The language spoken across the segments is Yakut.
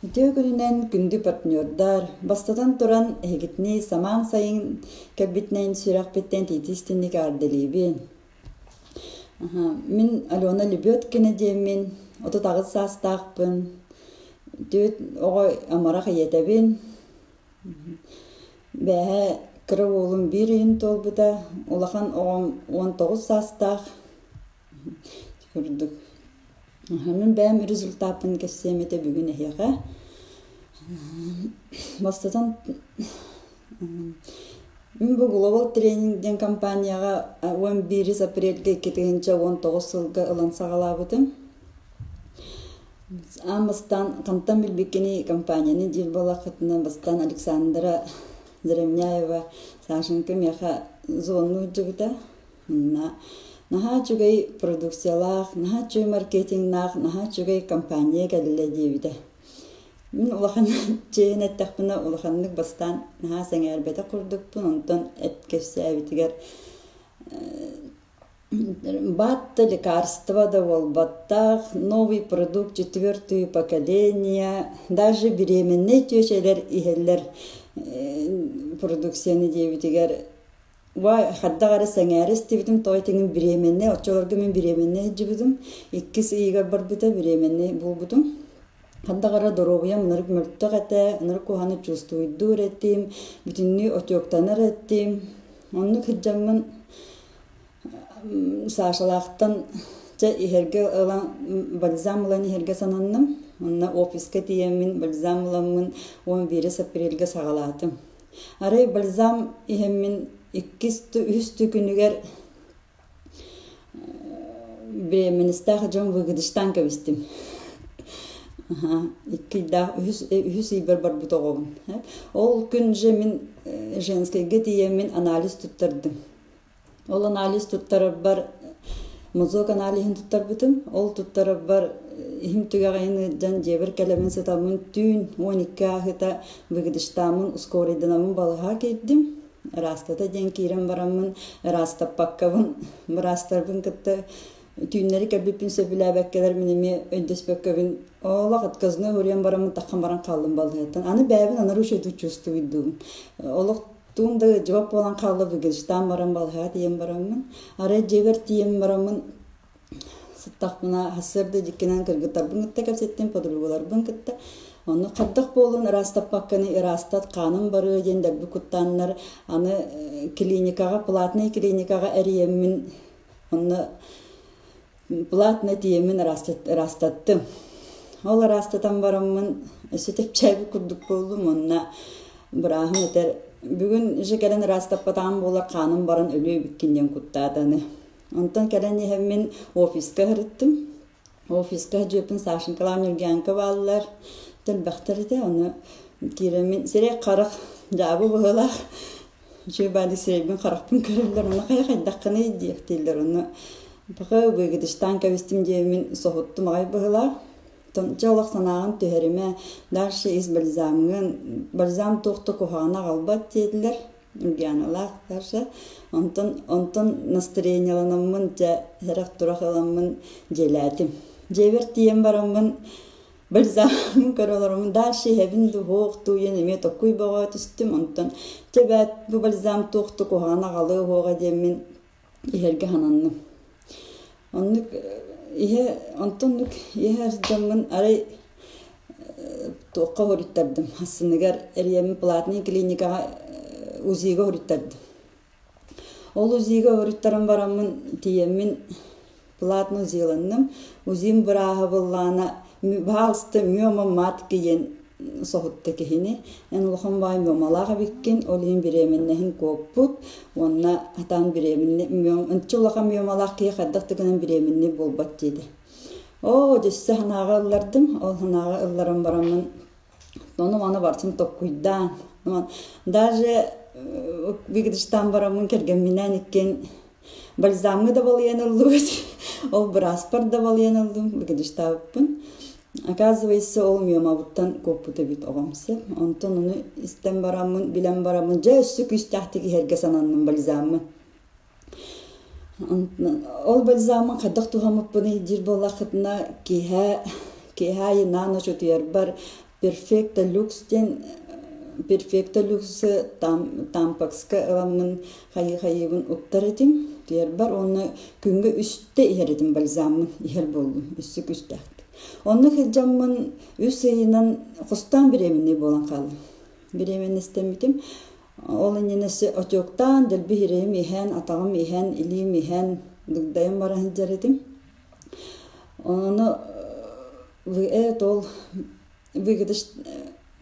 Үтүө күнүнэн күндү партнердар! Бастатан туран, эһигитини самаан сайын кэлбитинэн сүрэхпиттэн итиитистинник эҕэрдэлиибин. Мин Алена Лебедкина диэммин, 38 саастаахпын, түөрт оҕо амарах ийэтэбин. Бээһээ кыра уолум биир ыйын туолбута, улахан оҕом 19 саастаах. Курдук. Мин бэйэм результаппын кэпсиэм этэ бүгүн эһиэхэ. Бастатан мин бу Global Training диэн компанияҕа 11 апрельга 2019 сылга ылан саҕалаабытым. Аан бастаан хантан билбиккиний компанияны диир буоллаххытына бастаан Александра Заремняева Сашенька миэхэ звоннуу сылдьыбыта. Наһаа үчүгэй продукциялаах, наһаа үчүгэй маркетиҥнаах, наһаа үчүгэй компания кэллэ диэбитэ. Мин улахан чиэһин эттэхпинэ улаханнык бастаан наһаа сэҥээрбэтэх курдукпун, онтон эт кэпсээбитигэр баатта лекарство да буолбаттах, новый продукт четвертое поколение, даже беременнэй тёщалар иһэллэр продукцияны диэбитигэр Вай, хайдах эрэ сэҥээрэ истибитим, тоҕо этиҥин бириэмэннэй, оччолорго мин бириэмэннэй сылдьыбытым, иккис ыйыгар барбыта бириэмэннэй буолбутум. Хайдах эрэ доруобуйам ынырык мөлтөх этэ, ынырык куһаҕаны чувствуйдуур этим, бүтүннүү отектанар этим. Оннук сылдьаммын Сашалаахтан чэ иһэргэ ылан бальзам ылан иһэргэ сананным. Онно офиска тиийэммин бальзам ыламмын 11 апрельга саҕалаатым. Арай бальзам иһэммин иккис үһүс күнүгэр беременностаах дьон выгодыштаан кэбистим. Икки ыйдаах үһүс үһүс ыйбар барбыт оҕобун. Ол күн же мин женскайга тиийэммин анализ туттардым. Ол анализ туттарарбар мазок аналиһын туттарбытым. Ол туттарарбар иһим түгэҕин ыалдьан дьиэбэр кэлэммин сытаммын түүн 12 ааһыта выгодыштааммын ускорайданаммын балаһа киирдим. Ыраастата диэн киирэн бараммын ыраастаппаккабын быраастарбын кытта түүннэри кэлбиппин сөбүлээбэккэлэр мин эмиэ өйдөспөккөбүн олох отказной уруйан бараммын таххан баран хааллым балыһыттан. Аны бэйэбин анаруу үчүгэйдик чувствуйдуубун. Олох Туум да ыалдьыбат буолан хаалла Выгодыштаан баран балыһаҕа тиийэн бараммын, арай дьиэбэр тиийэн бараммын сыттахпына сарсыарда дьиккинэн кыргыттарбын кытта кэпсэттим, подругаларбын кытта. Онно хайдах буолун ыраастаппакканы ыраастат хааным барыа диэн дэлби куттааннар аны клиникаҕа платнай клиникаҕа эрийэммин онно платно тиийэммин ыраастаттым. Ол ыраастатан бараммын өссө тэпчээбит курдук буоллум уонна бырааһым этэр бүгүн же кэлэн ыраастаппатаҕым буоллар хааным баран өлүө эбиккин диэн куттаатаны. Онтон кэлэн иһэммин офиска сырыттым. Офиска дьүөппүн Сашенькалаах Ньургианка бааллар. Элбэхтэр этэ. Ону киирэммин сирэй харах дьаабы быһыылаах Үчүгэй баады сирэйбин харахпын көрөллөр, онно хайа хайдаххыный диэхтииллэр, онно пока выгодыштаан кэбистим диэммин соһуттум аҕай быһыылаах. Чэ олох санааҕын түһэримэ, дальше ис бальзамҥын, бальзам туох да куһаҕаны аҕалбат диэтилэр, Ульяналаах дальше. Онтон онтон настроениеланаммын дьэ эрэх-турах ыламмын дьиэлээтим. Дьиэбэр тиийэн бараммын Бальзамын көрө олороммун дальше иһэбин дуу, суох дуу диэн эмиэ токкуй бөҕө түстүм. Онтон чэ бээт бу бальзам туох да куһаҕан аҕалыа уһуоҕа диэммин иһэргэ сананным. Оннук иһэ онтон оннук иһэ сылдьаммын арай туохха хоруйтардым ассыныгар эрийэммин платный клиникаҕа УЗИга хоруйтардым. Ол УЗИга хоруйтаран бараммын тиийэммин платно УЗИланным. УЗИм бырааһа быллаана баһаалыста миома матки диэн соһутта киһини. Эн улахан баай миомалаах эбиккин, ол иһин беременнэһин куоппут уонна хатаан беременный ынча улахан миомалаах киһи хайдах да гынан беременный буолбат диэтэ. Оо, дьөссө санааҕа ыллардым. Ол санааҕа ылларан бараммын Ону маны барытын токкуйдаан, даже выгодыштаан бараммын кэргэмминээн иккиэн бальзамҥа да балыйан ыллыбыт, ол бырааспар да балыйан ыллым, выгодыштаабыппын. Оказывается, ол миомабыттан куоппут эбит оҕом сөп. Онтон ону истэн бараммын, билэн бараммын, дьэ өссө күүстээхтик иһэргэ сананным бальзаммын. Ол бальзамын хайдах туһаммыппыный диир буоллаххытына, киэһэ киэһэ аайы наан ночь утуйарбар Перфекто Люкс диэн Перфекто Люксы Тампакска ыламмын хайыы-хайыыбын уктар этим. Туйарбар уонна күҥҥэ үстэ иһэр этим бальзаммын иһэр буоллум үссүк үстээхтик. Онно сылдьаммын үс ыйынан хостаан беременный буолан хааллым. Беременностэммитим. Ол иннинэ отектаан дэлби иһирэйим иһэн, атаҕым иһэн, илиим иһэн дыгдайан баран сылдьар этим. Ону ол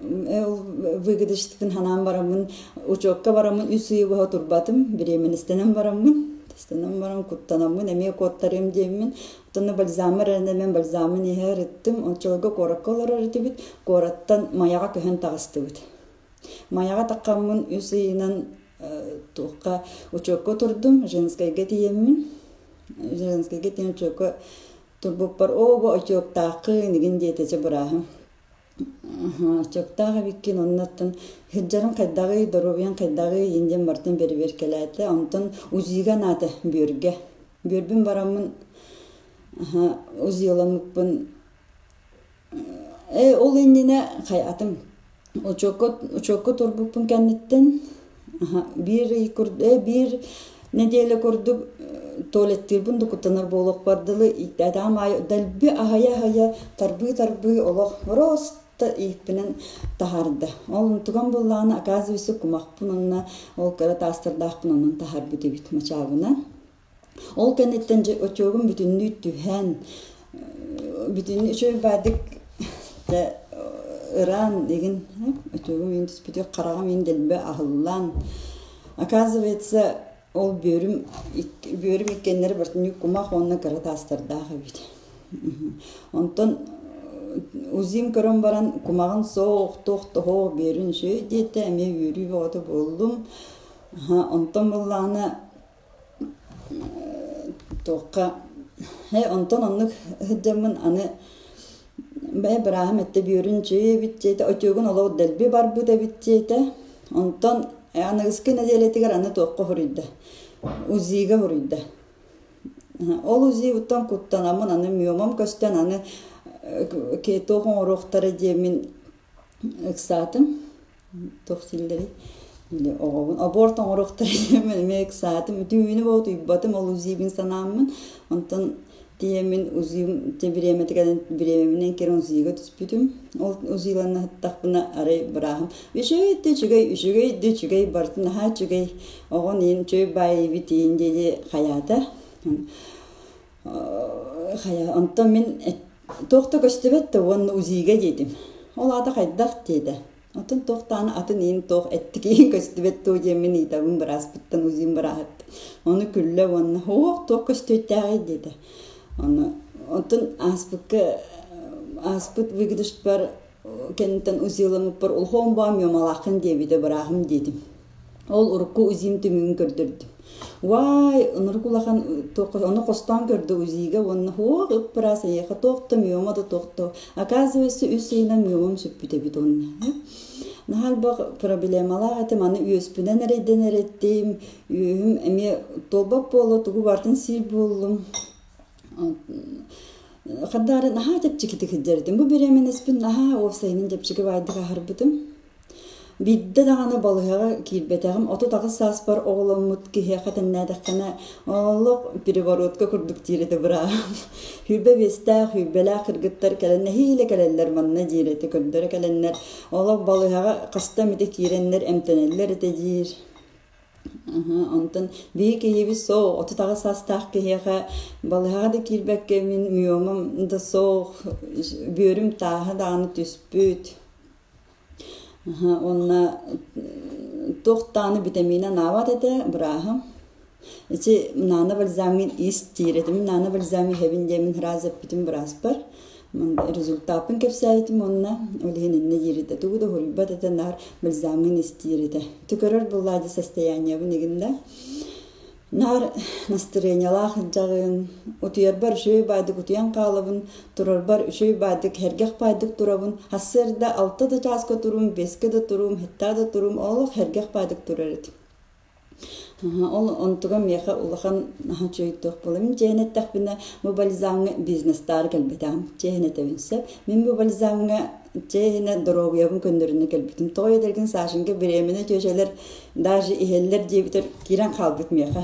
выгодыштыппын ханаан бараммын учуокка бараммын үс ыйы быһа турбатым беременностэнэн бараммын тестэнэн баран куттанаммын эмиэ куоттарыам диэммин оттон бальзаммар эрэнэммин бальзамын иһэ ырыттым оччолорго куоракка олорор этибит куораттан Майаҕа көһөн таҕыстыбыт Майаҕа таххаммын үс ыйынан туохха учуокка турдум женскайга тиийэммин женскайга тиийэн учуокка турбуппар оо бу отёктааххын игин диэтэ чэ бырааһым отёктаах эбиккин оннуттан сылдьарыҥ хайдаҕый доруобуйаҥ хайдаҕый иин диэн барытын бэрэбиэркэлээтэ онтон УЗИга анаата бүөргэ бүөрбүн бараммын УЗИламмыппын ээ ол иннинэ хайаатым учуокка учуокка турбуппун кэнниттэн биир ый биир нэдиэлэ курдук туалеттыырбын да куттанар буолуохпар дылы ииттээтээҕим аайы дэлби аһыйа-аһыйа тарбыы-тарбыы олох просто ииппинэн таһаарда. Ол онтугам буоллаҕына оказывается кумахпын уонна ол кыра таастардаахпын онон таһаарбыт эбит мачаабынан. Ол кэнниттэн дьэ отчуогум бүтүннүү түһэн, бүтүннүү үчүгэй баардык дьэ ыраан игин отчуогум иин түспүтүгэр хараҕым иин дэлби аһыллан, оказывается, ол бүөрүм бүөрүм иккиэннэрэ бартынньык кумах уонна кыра таастардаах эбит. Онтон УЗИм көрөн баран кумаҕын суох, туох да суох бүөрүн үчүгэй диэтэ, эмиэ үөрүү бөҕөтө буоллум. Онтон буоллаҕына туохха ээ онтон оннук сылдьаммын аны бэйэ бырааһым эттэ бүөрүн үчүгэй эбит диэтэ отёгун олох дэлби барбыт эбит диэтэ онтон аныгыскы нэдиэлэтигэр аны туохха суруйда УЗИга суруйда ол УЗИ-буттан куттанаммын аны миомам көстөн аны туох оҥоруохтара диэммин ыксаатым туох дииллэрий оҕобун аборт оҥоруохтара диэммин эмиэ ыксаатым түүнү буола утуйбатым ол УЗИбин санааммын онтон тиийэммин УЗИм бириэмэтигэр бириэмэбинэн кэлэн УЗИга түспүтүм ол УЗИланна сыттахпына арай бырааһым үчүгэй да үчүгэй үчүгэй да үчүгэй барытын наһаа үчүгэй оҕон иин үчүгэй баайыбыт иин диэри хайаата хайа онтон мин туох да көстүбэт да уонна УЗИга диэтим ол аата хайдах диэтэ оттон туох даҕаны атын иин туох эттик иин көстүбэт дуо диэммин ыйытабын бырааспыттан УЗИм бырааһыттан ону күллэ уонна суох туох көстүөттээҕий диэтэ ону оттон ааспыкка ааспыт выигрышпар кэнниттэн УЗИламмыппар улахан баам миомалааххын диэбитэ бырааһым диэтим Ол урукку УЗИм түмүгүн көрдөрдүм. Уай, ынырык улахан ону хостоон көрдө УЗИга уонна һуох ып-ыраас эйиэхэ туох да миома да туох да оказывается үс ыйынан миомам сүппүт эбит уонна. Наһаа элбэх проблемалаах этим, аны үөспүнэн эрэйдэнэр этим, үөһүм эмиэ туолбат буолла, тугу барытын сиир буоллум. Хардары наһаа чэпчэкитик сылдьар этим. Бу беременностьпин наһаа уопсайынан чэпчэки баайдык аһарбытым. Биирдэ даҕаны балыыһаҕа киирбэтэҕим, 38 сааспар оҕоломмут киһиэхэ тэҥнээтэххинэ, олох переворотка курдук диир этэ бырааһым. Сүүрбэ биэстээх, сүүрбэлээх кыргыттар кэлэн нэһиилэ кэлэллэр манна диир этэ, көрдөрө кэлэннэр, олох балыыһаҕа хаста эмитэ киирэннэр эмтэнэллэр этэ диир. Онтон биһи киһибит суох, 38 саастаах киһиэхэ балыыһаҕа да киирбэккэ мин миомам да суох, бүөрүм тааһа даҕаны түспүт. Уонна туох даҕаны битэмиинэ анаабат этэ бырааһым. Ити наана бальзамин ис диир этим. Наана бальзам иһэбин диэммин сразу эппитим бырааспар. Результаппын кэпсээбитим уонна ол иһин иннэ диир этэ. Тугу да уһуруйбат этэ наар бальзамын ис диир этэ. Ити көрөр буоллаа дии состояниебын игин да. Наар настырыанньалаах сылдьаҕын, утуйарбар үчүгэй баайдык утуйан хаалабын, турарбар үчүгэй баайдык һэргэх баайдык турабын, сарсыарда алта да чааска туруум, биэскэ да туруум, сэттэ да туруум, олох һэргэх баайдык турар этим. Ол онтуга миэхэ улахан наһаа үчүгэй туох буолла. Мин чиэһин эттэхпинэ, бу бальзамҥа бизнестаары кэлбэтэҕим. Чиэһин этэбин сөп. Мин бу бальзамҥа чээһинэ доруобуйабын көннөрүнэ кэлбитим. Тоҕо диэтэргин Сашенька беременна чүөчэлэр даже иһэллэр диэбитэр киирэн хаалбыт миэхэ.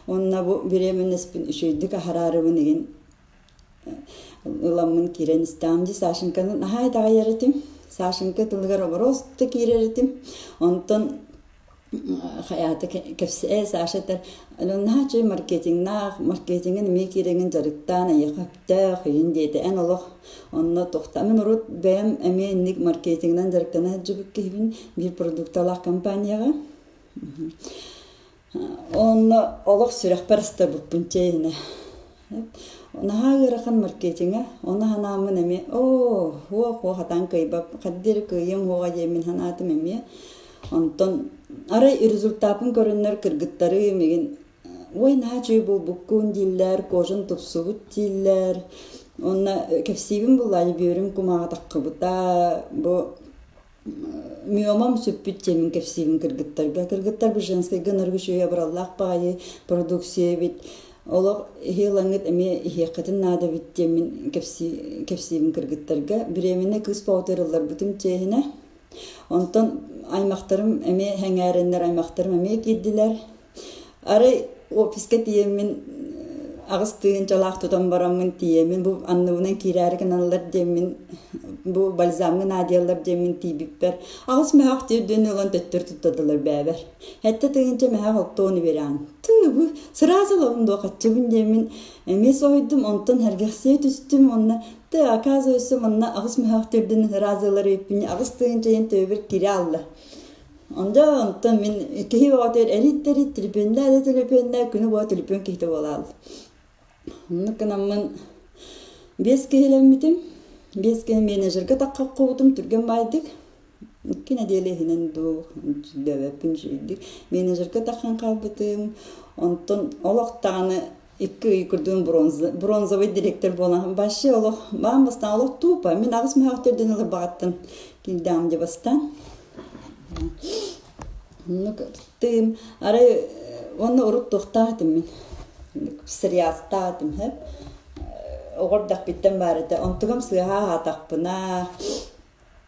Уонна бу беременностьпин үчүгэйдик аһараарыбын игин ыламмын киирэн истэҕим дии Сашеньканы наһаа итэҕэйэр этим. Сашенька тылыгар обороста киирэр этим. Онтон хайаата кэпсээ Саша этэр наһаа үчүгэй маркетиҥнаах маркетиҥин эмиэ киирэҥин дьарыктаан эйиэхэ сөптөөх иһин диэтэ эн олох онно тохта мин урут бэйэм эмиэ инник маркетиҥынан дьарыктана сылдьыбыт киһибин биир продукталаах компанияҕа онно олох сүрэхпэр ыстарбыппын чэйинэ наһаа ыарахан маркетиҥа ону санааммын эмиэ оо уох уох атаан кыайбап хаддиэри кыайыам уоҕа диэммин санаатым эмиэ онтон арай результапын көрөннөр кыргыттары мигин ой наһаа үчүгэй буолбуккун дииллэр кожан тупсубут дииллэр уонна кэпсиибин буллаайы бүөрүм кумааҕы таххыбыта бу Миомам сүппүт диэммин кэпсиибин кыргыттарга. Кыргыттар бу женскайга ынырык үчүгэй абыраллаах баҕайы продукция эбит. Олох иһи ылаҥҥыт эмиэ иһиэххитин наада эбит диэммин кэпсиибин кыргыттарга. Беременна кыыс боҕотугар ылларбытым чиэһинэ. Онтон аймахтарым эмиэ сэҥээрэннэр аймахтарым эмиэ киирдилэр. Арай офиска тиийэммин 8000-лаах тутан бараммын тиийэммин бу анныбынан киирээри гыналлар диэммин бу бальзамҥа наадыйаллар диэммин тиийбиппэр аҕыс мөһөөх тиэрдүөн ылан төттөрү туттардылар бээбэр. 7000 мөһөөх оттуон үөрэҕин. Тыы бу сразу ылабын дуо хаччыбын диэммин эмиэ соһуйдум онтон сэргэхсийэ түстүм уонна ты оказывается манна аҕыс мөһөөх тиэрдүн сразу ылар эбиппин 8000 иһин төбөбөр киирэ алла. Онда онтон мин киһи бөҕөтүгэр эрит-эрит түлүпүөннээ да түлүпүөннээ күнү быһа түлүпүөн киһитэ буолаал. Оннук гынаммын биэс киһилэммитим. Биэс киһи менеджергэ таххаххыбытым түргэн баайдык. 2 нэдиэлэ иһинэн дуу дөбөппүн үчүгэйдик. Менеджергэ таххан хаалбытым. Онтон олох даҕаны 2 ый курдугун бронзовый директор буолан вообще олох баан бастаан олох тупо мин аҕыс мөһөөх төрдүн ылар баҕаттан киирдэҕим дьэ бастаан Оннук тыым арай уонна урут туохтаах этим мин псориазтаах этим сөп оҕо эрдэхпиттэн баар этэ онтугам сыыһа аһаатахпына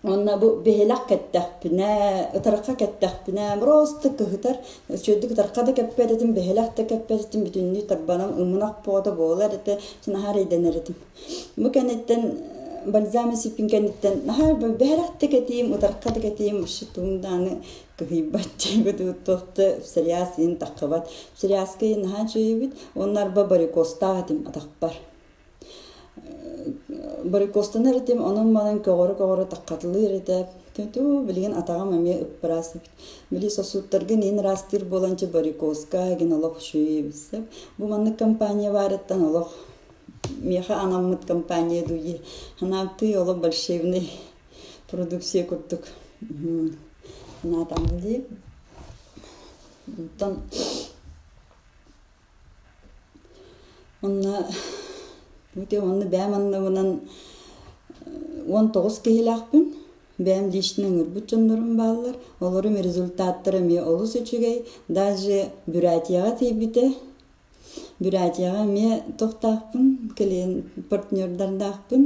уонна бу биһилэх кэттэхпинэ ытарха кэттэхпинэ просто кыһытар үчүгэйдик ытарха да кэппэт этим биһилэх да кэппэт этим бүтүннүү тарбанан ымынах буота буолар этэ наһаа эрэйдэнэр этим Бу кэнниттэн бальзам сиппин кэнниттэн наһаа бэһэрэхтик кэтиим, утарха да кэтиим, вообще тугун дааны кыһыйбат диэбит туохта псориаз иин таххыбат. Псориазка иин наһаа үчүгэйбит. Уонна арба варикозтаах этим атахпар. Варикозтанар этим, онон манан көҕөрө-көҕөрө таххатылыыр этэ. Ту билигин атаҕым эмиэ ыппыраас эбит. Били сосудтаргын иин ыраастыыр буолан варикозка гин олох үчүгэй эбит. Бу маннык компания баарыттан олох Миэхэ анаммыт компания дуу ханаабытый олох большевный продукция курдук наатаҕым дии. Онтон онно онно бэйэм анныбынан 19 киһилээхпин. Бэйэм лично ыҥырбыт дьоннорум бааллар. Олорум результаттара эмиэ олус үчүгэй. Даже Бурятияҕа тиийбитэ. Бурятияҕа эмиэ тохтоохпун, кэлин партнердардаахпын.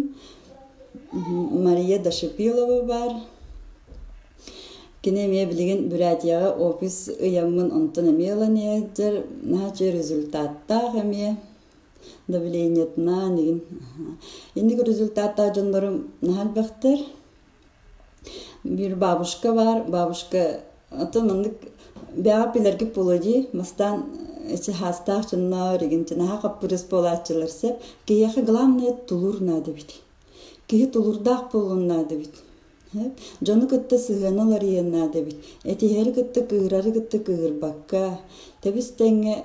Мария Дашипилова баар. Кини эмиэ билигин Бурятияҕа офис ыйаммын онтон эмиэ ылан иһэлдьэр. Наһаа үчүгэй результаттаах эмиэ давлениетынан игин. Инник результаттаах дьоннорум наһаа элбэхтэр. Биир бабушка баар, бабушка оттон маннык бэҕэ билэргит буолуо дии, бастаан эчи хаастаах дьонноор игин наһаа хаппырыыс буолааччылар сөп. Киһиэхэ главное тулуур наада эбит. Киһи тулуурдаах буолуон наада эбит. Дьону кытта сыһыана уларыйыан наада эбит. Этиһэри кытта кыыһырары кытта кыыһырбакка, тэбис-тэҥҥэ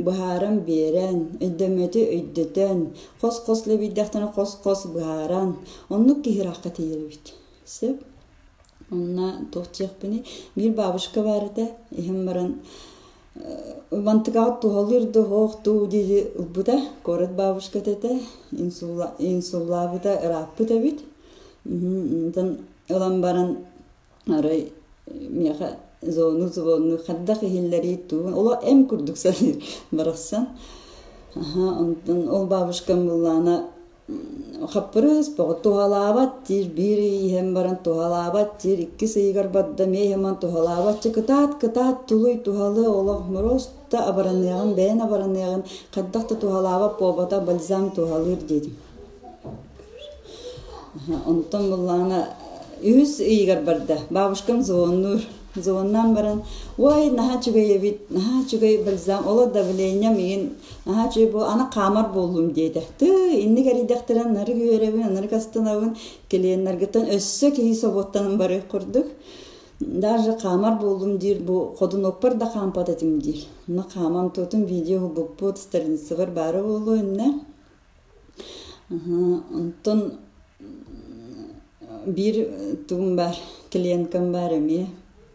быһааран биэрэн, өйдөммөтү өйдөтөн, хос-хос лэбийдэхтэринэ хос-хос быһааран, оннук киһи ыраахха тиийэр эбит. Сөп. Онно туох диэхпиний, биир бабушка баар этэ, иһэн баран мантыкаҕыт туһалыыр да суох дуу дии ылбыта, куорат бабушката этэ, инсуллаабыта ырааппыт эбит. Онтон ылан баран арай миэхэ звонну звонну хайдах иһиллэрий тугун олох эм курдук саныыр барахсан. Аха, онтон ол бабушкам былаана Хаппырыыс бөҕө туһалаабат диир, биир ый иһэн баран туһалаабат диир, иккис ыйыгар барда эмиэ иһэн баран туһалаабат чэ кытаат, кытаат, тулуй, туһалыа олох мороз да абыраныаҕын, бэйэн абыраныаҕын, хайдах да туһалаабат буолбата, бальзам туһалыыр диэтим. Онтон буллаҕына үһүс ыйыгар барда. Бабушкам звоннуур. Звоннаан баран, «Ой, наһаа үчүгэй эбит, наһаа үчүгэй бальзам, олох давлением игин, наһаа үчүгэй бу, аны хаамар буоллум» диэтэ. Тыы, инник эрийдэхтэринэ ынырык үөрэбин, ынырык астынабын, клиеннаргыттан өссө киһи собуоттанан барыах курдук. Даже хаамар буоллум диир, бу ходунокпар да хаампат этим диир. Онно хааман туотум видео уһулбуппут, страницабар баара буолуо иннэ. Онтон биир тугум баар, клиенткам баар эмиэ,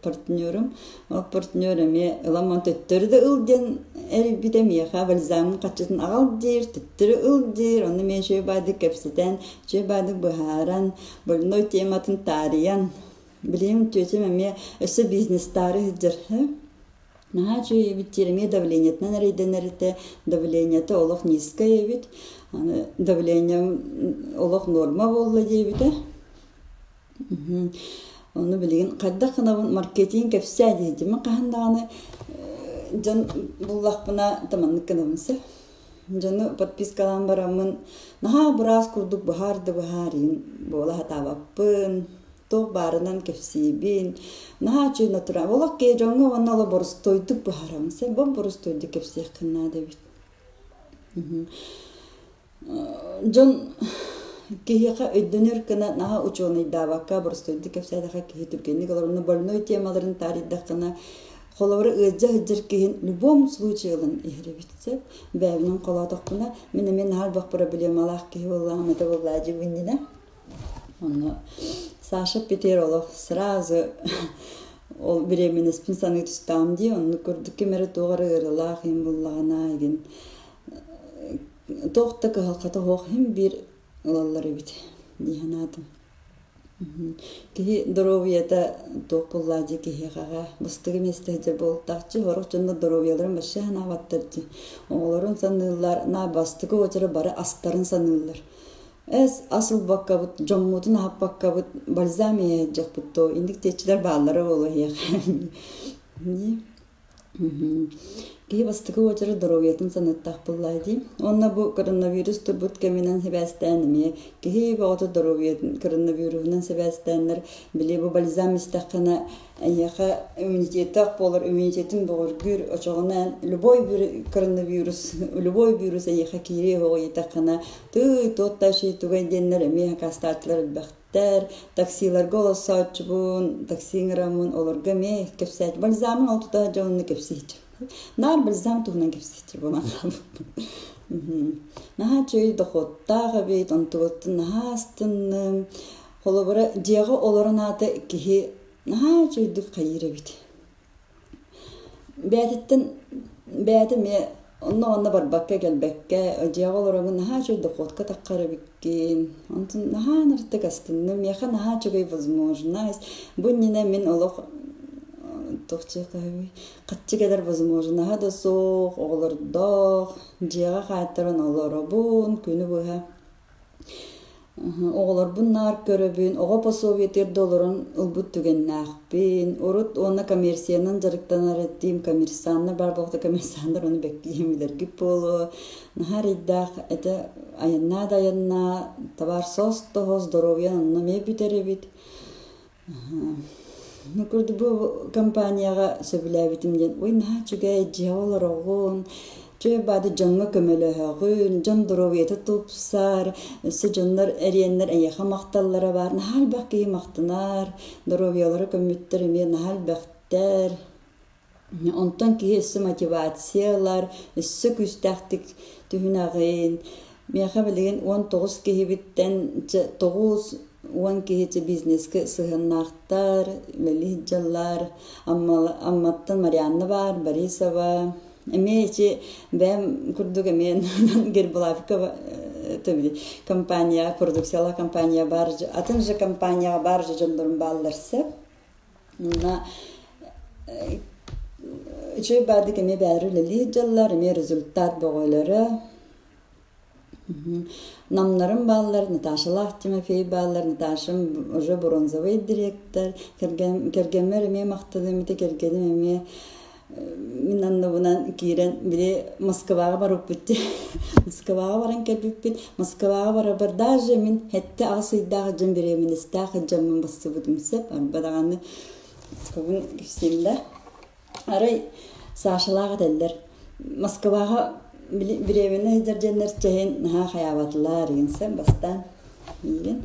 партнерум. Ол партнер эмиэ ылан төттөрү да ыл диэн эрийбитэ миэхэ бальзамын хаччытын аҕал диир, төттөрү ыл диир. Онно эмиэ үчүгэй баайдык кэпсэтэн, үчүгэй баайдык быһааран, больной тематын таарыйан, билигин тетям эмиэ өссө бизнестаары сылдьар. Наһаа үчүгэй эбит диир, эмиэ давлениетынан эрэйдэнэр этэ, давлениета олох низкай эбит, аны давлением олох норма буолла диэбитэ. Ону билигин хайдах гынабын маркетинг кэпсээ диэти мин хаһан даҕаны дьон буллахпына таманнык гынабын сөп. Дьону подпискалаан бараммын наһаа быраас курдук быһаар да быһаар иһин буола сатаабаппын. Туох баарынан кэпсиибин, наһаа үчүгэй натура. Олох киһи дьоҥҥо уонна олох боростуойдук быһаарабын. Сен бом боростуойдук кэпсиэххин наада эбит. Дьон киһиэхэ өйдөнөр гына наһаа учуонайдаабакка боростуойдук кэпсээтэххэ киһи түргэнник олорно больной темаларын таарыйдаххына холобура ыалдьа сылдьар киһин в любом случае ылан иһэр эбит сөп бэйэбинэн холоотохпуна мин эмиэ наһаа элбэх проблемалаах киһи буоллаҕым этэ буоллаа дьиҥинэ Онно Саша Петер олох сразу ол беременностьпын саныы түстэҕим дии, оннук курдук ким эрэ туох эрэ ыарыылаах иһин буллаҕына игин туох да кыһалҕата суох иһин биир ылаллар эбит дии санаатым. Киһи доруобуйата туох буоллаа дии киһиэхэҕэ бастакы миэстэ сылдьар буолтаахчы сорох дьоннор доруобуйаларын вообще санаабаттар дии. Оҕолорун саныыллар, на бастакы очередь бары астарын саныыллар. Эс, ас ылбаккабыт, дьоммутун аһаппаккабыт бальзам иһэ дьахпыт дуо, инник диэччилэр бааллара буолуо эһиэхэ. Киһи бастакы уочарат доруобуйатын санаттаах буоллаа дии. Уонна бу коронавирус турбут кэминэн сибээстээн эмиэ киһи бөҕөтө доруобуйатын коронавируһунан сибээстээннэр били бу бальзам истэххинэ эйиэхэ иммунитеттаах буолар, иммунитетин бөҕөргүүр, очоҕуна любой коронавирус, любой вирус эйиэхэ киириэ оһоҕу ыйытаххына тыый, туох да тугай диэннэр эмиэ акаастааччылар элбэхтэр. Таксиларга олорсооччубун, такси ыҥыраммын олорго эмиэ кэпсээт. Бальзамын ол тута дьонно кэпсииччи. Наар бальзам туһунан кэпсииччи буолан хаалбыппын. Наһаа үчүгэй дохуоттаах эбит, онтугуттан наһаа астынным. Холобура, дьиэҕэ олорон аата киһи наһаа үчүгэйдик хайыыр эбит. Бэйэтиттэн бэйэтэ эмиэ онно-манна барбакка кэлбэккэ дьиэҕэ олороҥҥун наһаа үчүгэй дохуотка таххар эбиккин. Онтон наһаа ынырыктык астынным. Миэхэ наһаа үчүгэй возможность. Бу иннинэ мин олох туох диэххэ хаччы кэлэр возможноһа да суох, оҕолордоох, дьиэҕэ хаайтаран олоробун күнү быһа. Оҕолорбун наар көрөбүн, оҕо пособиетыгар да олорон ылбыт түгэннээхпин. Урут уонна коммерциянан дьарыктанар этим, коммерсаннар баар буолта коммерсаннар ону бэккиһим билэргит буолуо. Наһаа эрэйдээх этэ айаннаа да айаннаа, табаар сос тоһос, здоровьян онно эмиэ бүтэр эбит. Ну, курдук бу компанияҕа сөбүлээбитим диэн, ой, наһаа үчүгэй, дьиэҕэ олороҕун, үчүгэй баады дьоҥҥо көмөлөһөҕүн, дьон доруобуйата тупсар, өссө дьоннор эриэннэр эйиэхэ махталлара баар, наһаа элбэх киһи махтанар, доруобуйалара көммүттэр эмиэ наһаа элбэхтэр. Онтон киһи өссө мотивация ылар, өссө күүстээхтик түһүнэҕин. Миэхэ билигин 19 киһибиттэн 9-10 киһи бизнескэ сыһыаннаахтар, үлэлии сылдьаллар. Амматтан Марианна баар, Борисова. Эмиэ ити бэйэм курдук эмиэ Гербалавка компания, продукциялаах компания баар, атын же компанияҕа баар же дьоннорум бааллар сөп. Манна үчүгэй баардык эмиэ бэйэлэрэ үлэлиир дьаллар, эмиэ результат бөҕөлөрө. Намнарым бааллар, Наташалаах Тимофей бааллар, Наташам уже бронзовый директор, кэргэммэр эмиэ махтаным ити кэргэним эмиэ мин анныбынан киирэн били Москваҕа барыппыт дии. Москваҕа баран кэлбиппит. Москваҕа барарбар даже мин хэттэ аҕыс ыйдаах дьон беременностаах дьоммун бассыбытым сөп. Арба даҕаны кобун кэпсииллэр. Арай Сашалаах этэллэр Москваҕа беременна сылдьар дьэннэр чэһин наһаа хайаабатылар игинсэн бастаан миигин.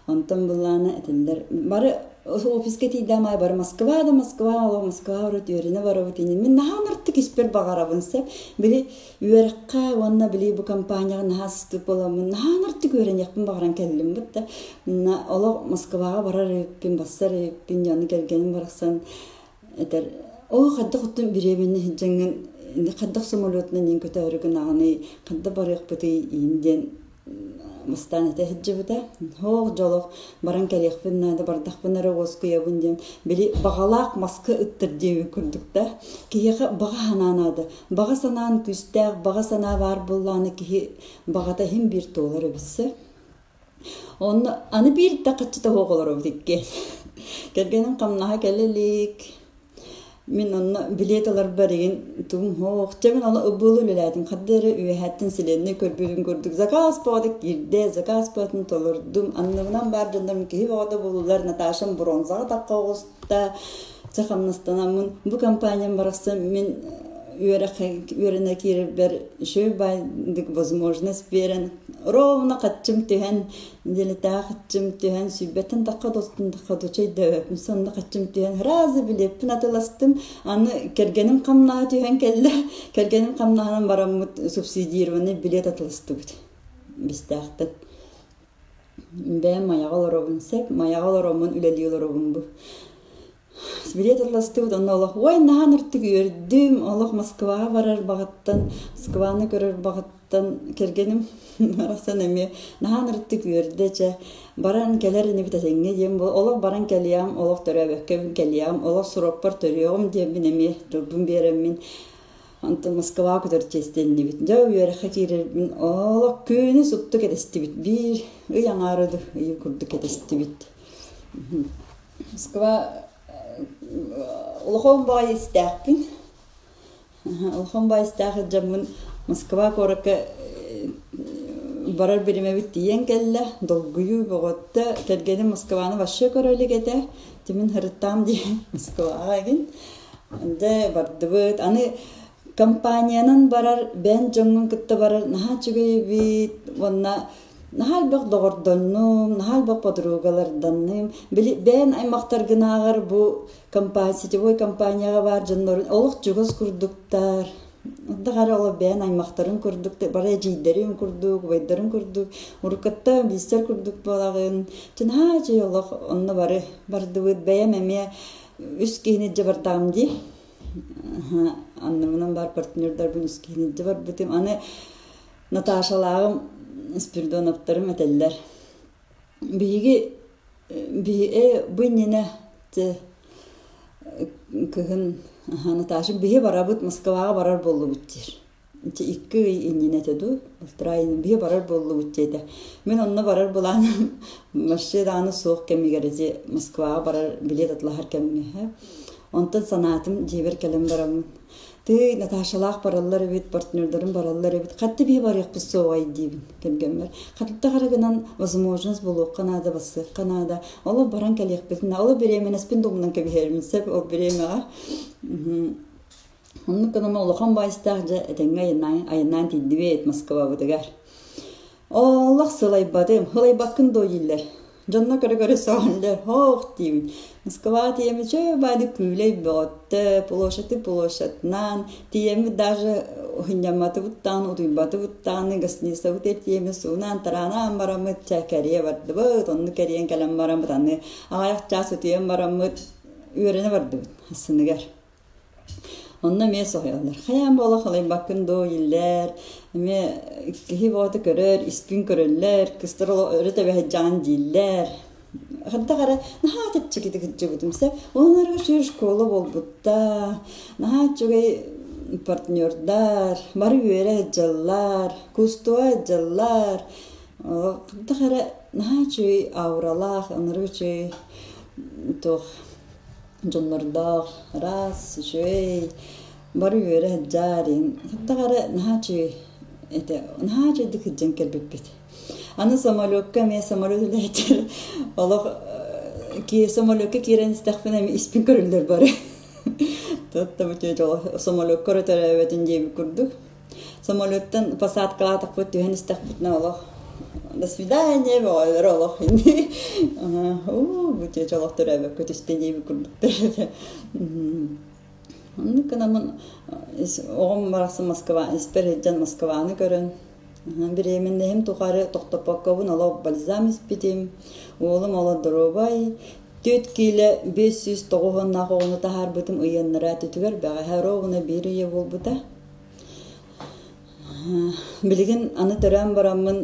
Онтон былаана этэллэр бары офиска тиийдэм аайы бары Москва да Москва олох Москва урут үөрэнэ барабыт инин мин наһаа ыныртык испэр баҕарабын сөп били үөрэххэ уонна били бу компанияҕа наһаа сыстык буоламмын наһаа ыныртык үөрэниэхпин баҕаран кэллим бытта олох Москваҕа барар эбиппин бассар эбиппин дьону кэргэним барахсан этэр оо хайдах оттон бириэмэни сылдьаҥҥын хайдах самолетунан иин көтөөрү гынаҕыный хайдах барыахпытый иин диэн бастаан этэ сылдьыбыта һоох дьолох баран кэлиэхпин наада бардахпын эрэ уоскуйабын диэн били баҕалаах маска ыттар диэбит курдук да киһиэхэ баҕа санаа наада баҕа санаан күүстээх баҕа санаа баар буоллаҕына киһи баҕата иһин биир туолар эбит Онно аны биир да хаччыта суох олоробут иккиэн. Кэргэним хамнаһа кэлэ илик. Мин онно билиэт ыларбар игин тугум суох. Чэ мин ону ыбылы үлэлээтим. Ханна эрэ үөһээттэн силиэннэй көрбүтүм курдук заказ бөҕөтө киирдэ, заказ бөҕөтүн толордум. Анныбынан баар дьоннорум киһи бөҕөтө буоллулар. Наташам бронзаҕа тахха оҕуста. Чэ хамнастанаммын бу компаниям барахсан мин үөрэх үөрэнэ киирэрбэр үчүгэй баайдык возможность биэрэн ровно хаччым түһэн нэдиэлэтээҕи хаччым түһэн сүүрбэттэн тахха достун тахха дучайдаабаппын сонно хаччым түһэн сразу билиэппин атыластым аны кэргэним хамнаһа түһэн кэллэ кэргэним хамнаһынан бараммыт субсидированный билиэт атыластыбыт бистээхтэн бэйэм майаҕа олоробун сөп майаҕа олороммун үлэлии олоробун бу Билиэт ылластыбыт, онно олох ой наһаа ыныртык үөрдүм, олох Москваҕа барар баҕаттан, Москваны көрөр баҕаттан кэргэним барахсан эмиэ наһаа ыныртык үөрдэ чэ баран кэлэр инибит этэҥҥэ диэн бу олох баран кэлиэҕим, олох төрөөбөккөбүн кэлиэҕим, олох срокпар төрүөҕүм диэммин эмиэ тылбын биэрэммин онтон Москваҕа көтөр чиэстэннибит. Дьэ үөрэххэ киирэрбин олох күнү супту кэтэстибит, биир ый аҥаара да ый курдук кэтэстибит. Москва улахан баҕайы истээхпин. Улахан баҕайы истээх дьоммун Москва куоракка барар бириэмэбит тиийэн кэллэ. Долгуйуу бөҕөттө. Кэргэним Москваны вообще көрө илик этэ. Тимин һырыттаам дии Москваҕа игин. Дьэ бардыбыт. Аны компаниянан барар, бэйэн дьоҥҥун кытта барар наһаа үчүгэй эбит. Уонна Наһаа элбэх доҕордоннум, наһаа элбэх подругаларданным. Били бэйэн аймахтаргынааҕар бу сетевой компанияҕа баар дьоннорун олох чугас курдуктар. Даҕары олох бэйэн аймахтарын курдук, бары эдьиийдэрин курдук, убайдарын курдук, уруккатта билсэр курдук буолаҕын. Чэ наһаа үчүгэй олох онно бары бардыбыт. Бэйэм эмиэ үс киһини илдьэ бардаҕым дии. Анныбынан баар партнердарбын үс киһини илдьэ барбытым. Аны Наташалааҕым Спиридоновтарым этэллэр: «Биһиги биһи бу иннинэ кыһын Наташа биһи барабыт Москваҕа барар буоллубут диир. Ити икки ый иннинэ этэ дуу, полтора ый биһи барар буоллубут диэтэ. Мин онно барар былааным вообще даҕаны суох кэмигэр ити Москваҕа барар билиэт атылаһар кэмҥэ. Онтон санаатым дьиэбэр кэлэн бараммын Тыый, Наташалаах бараллар эбит, партнердарым бараллар эбит. Хатты биһи барыахпыт суоҕай диибин кэргэммэр. Хатта хара гынан возможность булуохха наада, бассыахха наада. Олох баран кэлиэхпитин, олох беременностьпин да умнан кэбиһэрим сөп ол бириэмэҕэ. Оннук гынан улахан баайыстаах дьэ этэҥҥэ айаннаан, айаннаан тиийдибит Москвабытыгар. Олох сылайбатым, сылайбаккын дуо дииллэр. Дьонно көрө-көрө сөҕөллөр, һоох диибин. Москваҕа тиийэммит чөө баайдык күүлэй бөҕөттө, площадь площадынан, тиийэммит даже сынньамматыбыт даҕаны, утуйбатыбыт даҕаны, гостиницабыт тиийэммит суунан тараанан бараммыт, чэ кэрийэ бардыбыт, оннук кэрийэн кэлэн бараммыт, аны аҕыйах чаас утуйан бараммыт, үөрэнэ бардыбыт ассыныгар. Онно эмиэ соһуйаллар: «Хайаан буола халыйбаккын дуу, ииллээр, эмиэ киһи бөҕөтө көрөр, испин көрөллөр, кыстар өрө тэбэһэддьэҕин дииллэр». Хайдах эрэ наһаа чэпчэкитик сылдьыбытым сөп. Онон үчүгэй школа буолбуттар, наһаа үчүгэй Партнердар бары үөрэ сылдьаллар, кустуга сылдьаллар. Хайдах эрэ наһаа үчүгэй ауралаах, ынырык үчүгэй туох дьоннордоох, ыраас, үчүгэй, бары үөрэ сылдьаар иһин. Хайдах эрэ наһаа үчүгэй этэ, наһаа үчүгэйдик сылдьан кэлбиппит. Аны самолекка эмиэ самолет үлэһиттэр олох самолекка киирэн истэхпинэ эмиэ испин көрөллөр бары. Самолекка эрэ төрөөбөтүн диэбит курдук. Самолеттан посадкалаатахпыт түһэн истэхпитинэ олох до свидания бөҕөлөрө олох ини уу бу олох төрөөбөккө түстэ диэбит курдуктар этэ. Оннук гынаммын оҕом барахсан Москва испэр сылдьан Москваны көрөн Бириэмэннэһим тухары тохтоппоккобун олох бальзам испитим, уолум олох доруобай, 4 киилэ 590-наах оҕону таһаарбытым ыйыаннара түтүгэр бэҕэһээ ровно биир ыйа буолбута. Билигин аны төрөөн бараммын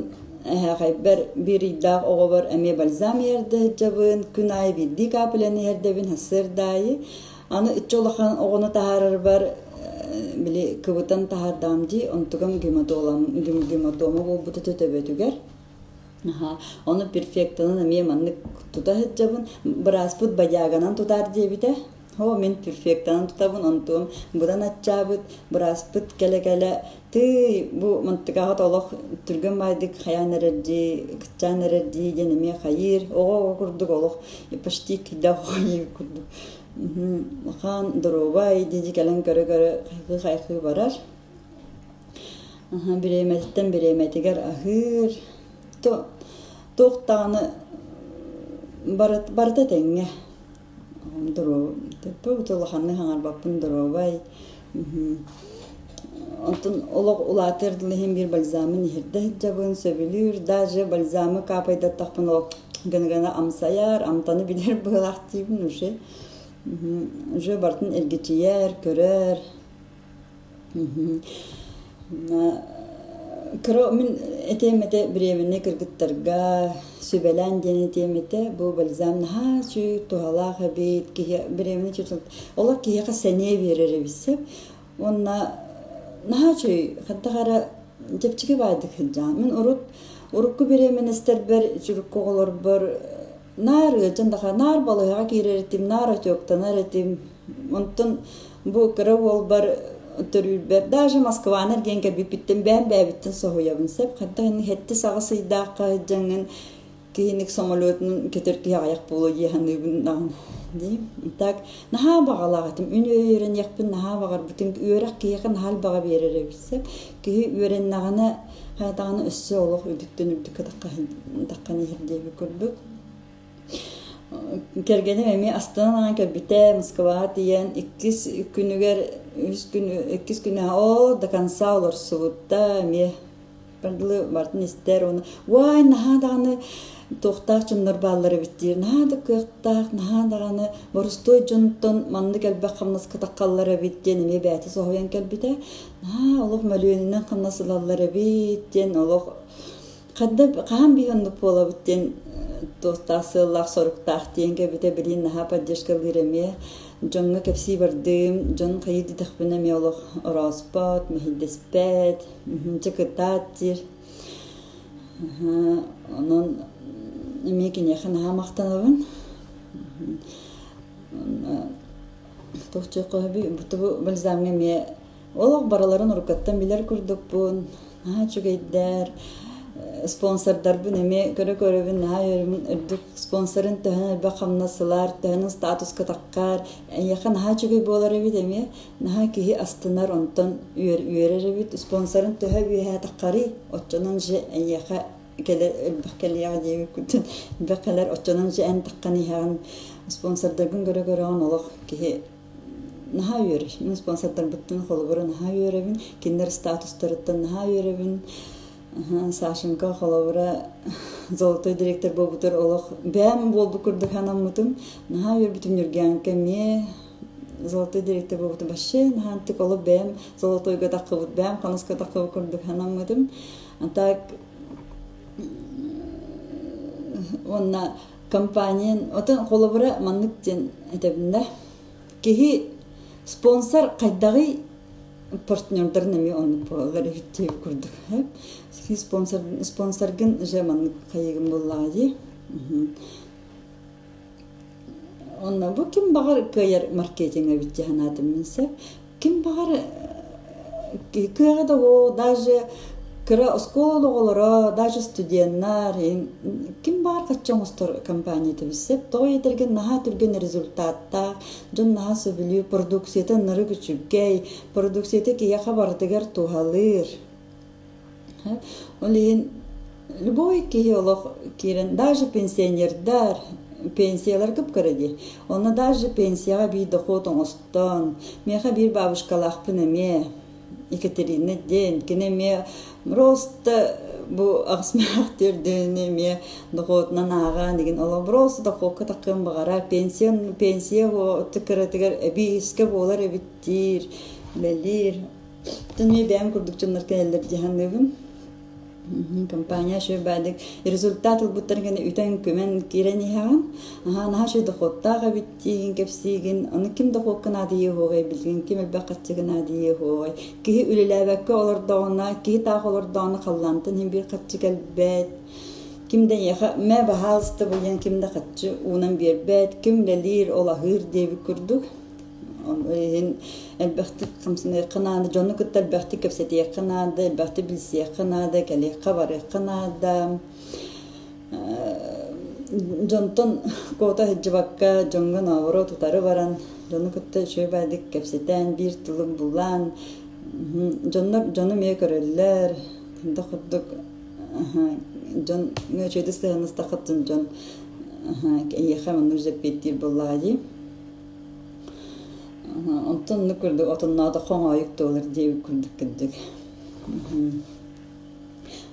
эһээхэйбэр биир ыйдаах оҕобор эмиэ бальзам иһэрдэ сылдьабын, күн аайы биирдии капляны иһэрдэбин сарсыарда аайы. Аны иччи улахан оҕону таһаарарбар били кыбытан таһаардаҕым дии, онтугам гематома буолбута төбөтүгэр. Ону перфектанан эмиэ маннык тута сылдьабын. Бырааспыт бодяганан тутаар диэбитэ. Оо, мин перфектанан тутабын, онтуом быдан аччаабыт. Бырааспыт кэлэ-кэлэ, тыый, бу мантыкаҕыт олох түргэн баайдык хайаан эрэр дии, кыччаан эрэр дии диэн эмиэ хайыыр. Оҕо-оҕо курдук олох почти кирдээх оҕо курдук. Хаан доруобай дии кэлэн көрө-көрө хайҕыы-хайҕыы барар. Бириэмэтиттэн бириэмэтигэр аһыыр. Туох даҕаны барыта тэҥҥэ. Улаханнык хаҥарбаппын доруобай. Онтон олох улаатыар дылы иһин биир бальзамын иһирдэ сылдьабын, сөбүлүүр. Даже бальзамы каапайдаттахпына олох гына-гына амсайар, амтаны билэр быһыылаах диибин уже. Уже барытын эргичийэр, көрөр. Кыра мин этиэм этэ бириэмэни кыргыттарга сүбэлээн диэн этиэм этэ бу бальзам наһаа үчүгэй туһалаах эбит киһи бириэмэни олох киһиэхэ сэниэ биэрэр эбит сөп уонна наһаа үчүгэй хайдах эрэ чэпчэки баайдык сылдьаҕын мин урут урукку бириэмэнэстэрбэр чурукку оҕолорбор наар ыалдьан да наар балыыһаҕа киирэр этим наар отектанар этим онтон бу кыра уолбар төрүүрбэр даже Москваны эргийэн кэлбиппиттэн бэйэм бэйэбиттэн соһуйабын сөп хайдах инник сэттис аҕыс ыйдаахха сылдьаҥҥын киһиник самолетун көтөр киһи аҕыйах буолуо дии саныыбын даҕаны дии так наһаа баҕалаах этим үн үөрэниэхпин наһаа баҕарбытым үөрэх киһиэхэ наһаа элбэҕи биэрэр эбит сөп киһи үөрэннэҕинэ хайдаҕына өссө олох үрдүктэн үрдүккэ таххан иһэр диэбит курдук. Кэргэним эмиэ астынан аҕай кэлбитэ, Москваҕа тиийэн иккис күнүгэр, үс күн иккис күнэ оо до конца олорсубута эмиэ дылы барытын истэр уонна уай наһаа даҕаны туохтаах дьоннор бааллар эбит диир наһаа да кыахтаах наһаа даҕаны боростуой дьонтон маннык элбэх хамнаска таххаллар эбит диэн эмиэ бэйэтэ соһуйан кэлбитэ наһаа олох мөлүйүөнүнэн хамнас ылаллар эбит диэн олох Ханна хаһан биһи оннук буолабыт диэн туохтаах сыаллаах-соруктаах диэн кэбитэ билигин наһаа поддержкалыыр эмиэ. Дьоҥҥо кэпсии бардым, дьон хайыы дитэхпинэ эмиэ олох орооспот, мэһэйдэспэт, дьэ кытаат диир. Онон эмиэ киниэхэ наһаа махтанабын. Туох диэххэ бу бальзамҥа эмиэ Олох барыларын уруккаттан билэр курдукпун, наһаа үчүгэйдэр, спонсордарбын эмиэ көрө-көрөбүн наһаа үөрөбүн, үрдүк спонсорын төһөнөн элбэх хамнас ылар, төһөнөн статуска таххар, эйиэхэ наһаа үчүгэй буолар эбит эмиэ, наһаа киһи астынар, онтон үөрэр эбит, спонсорын төһө үөһээ таххарый, оччонон же эйиэхэ кэлэр элбэх кэлиэҕэ диэбиккиттэн элбэх кэлэр, оччонон же эн таххан иһэҕин, спонсордаргын көрө-көрөҕүн олох киһи наһаа үөрэр. Мин спонсордарбыттан холобура наһаа үөрэбин. Кинилэр статустарыттан наһаа үөрэбин. Сашенька холобура золотой директор буолбутар олох бэйэм буолбут курдук санаммытым. Наһаа үөрбүтүм Ньургианка эмиэ золотой директор буолбутум вообще наһаа антык олох бэйэм золотойга таххыбыт бэйэм ханаска таххыбыт курдук санаммытым. А так уонна компания отон холобура маннык диэн этэбин да киһи спонсор хайдаҕый Партнердарын эмиэ оннук буолаллар эбит диэбит курдук. Спонсор, спонсоргын же маннык хайыгын буоллаҕа дии. Онно бу ким баҕар кыайар маркетинг эбит дии санаатым мин сөп. Ким баҕар кыаҕа да оо, даже кыра оскуола оҕолоро, даже студеннар, ким баҕар хаччы оҥостор компанията билсэп. Тоҕо диэтэргин наһаа түргэн результаттаах, дьон наһаа сөбүлүүр, продукцията ынырык үчүгэй, продукцията киһиэхэ барытыгар туһалыыр. Ол иһин любой киһи олох киирэн, даже пенсионердар, пенсиялар кып-кыра дии. Онно даже пенсияҕа биир дохуот оҥостон, миэхэ биир бабушкалаахпын эмиэ, Екатерина диэн, кини эмиэ просто бу аҕысмаах төрдүнү эмиэ дохуотунан ааҕаан игин олох просто дохуокка таххыан баҕарар, пенсия, пенсия кыратыгар эбиискэ буолар эбит диир, үлэлиир. Оттон бэйэм курдук дьоннор кэлэллэр дии саныыбын. Компания үчүгэй баайдык результат ылбыттарын кэннэ үтэн-көмөн киирэн иһэҕин. Аһаа, наһаа үчүгэй дохуоттаах эбит диигин, кэпсиигин. Аны ким дохуокка наадыйыа суоҕай билигин, ким элбэх харчыга наадыйыа суоҕай. Киһи үлэлээбэккэ олордоҕуна, киһи таах олордоҕуна халлаантан иһин биир харчы кэлбэт. Ким да эйиэхэ мэ баһаалыста бу диэн ким да харчы уунан биэрбэт, ким үлэлиир, ол аһыыр диэбит курдук. Иһин элбэхтик хамсаныахха наада, дьону кытта элбэхтик кэпсэтиэххэ наада, элбэхтик билсиэххэ наада, кэлиэххэ барыахха наада. Дьонтон куота сылдьыбакка, дьоҥҥо наоборот утары баран, дьону кытта үчүгэй баайдык кэпсэтэн, биир тылы булан, дьоннор дьону эмиэ көрөллөр, да курдук дьон үчүгэйдик сыһыаннастаххытын дьон эйиэхэ маннык дьэппиэттиир буоллаҕа дии. Онтон оннук курдук отонноото хоҥоойук туолар диэбит курдук кырдьык.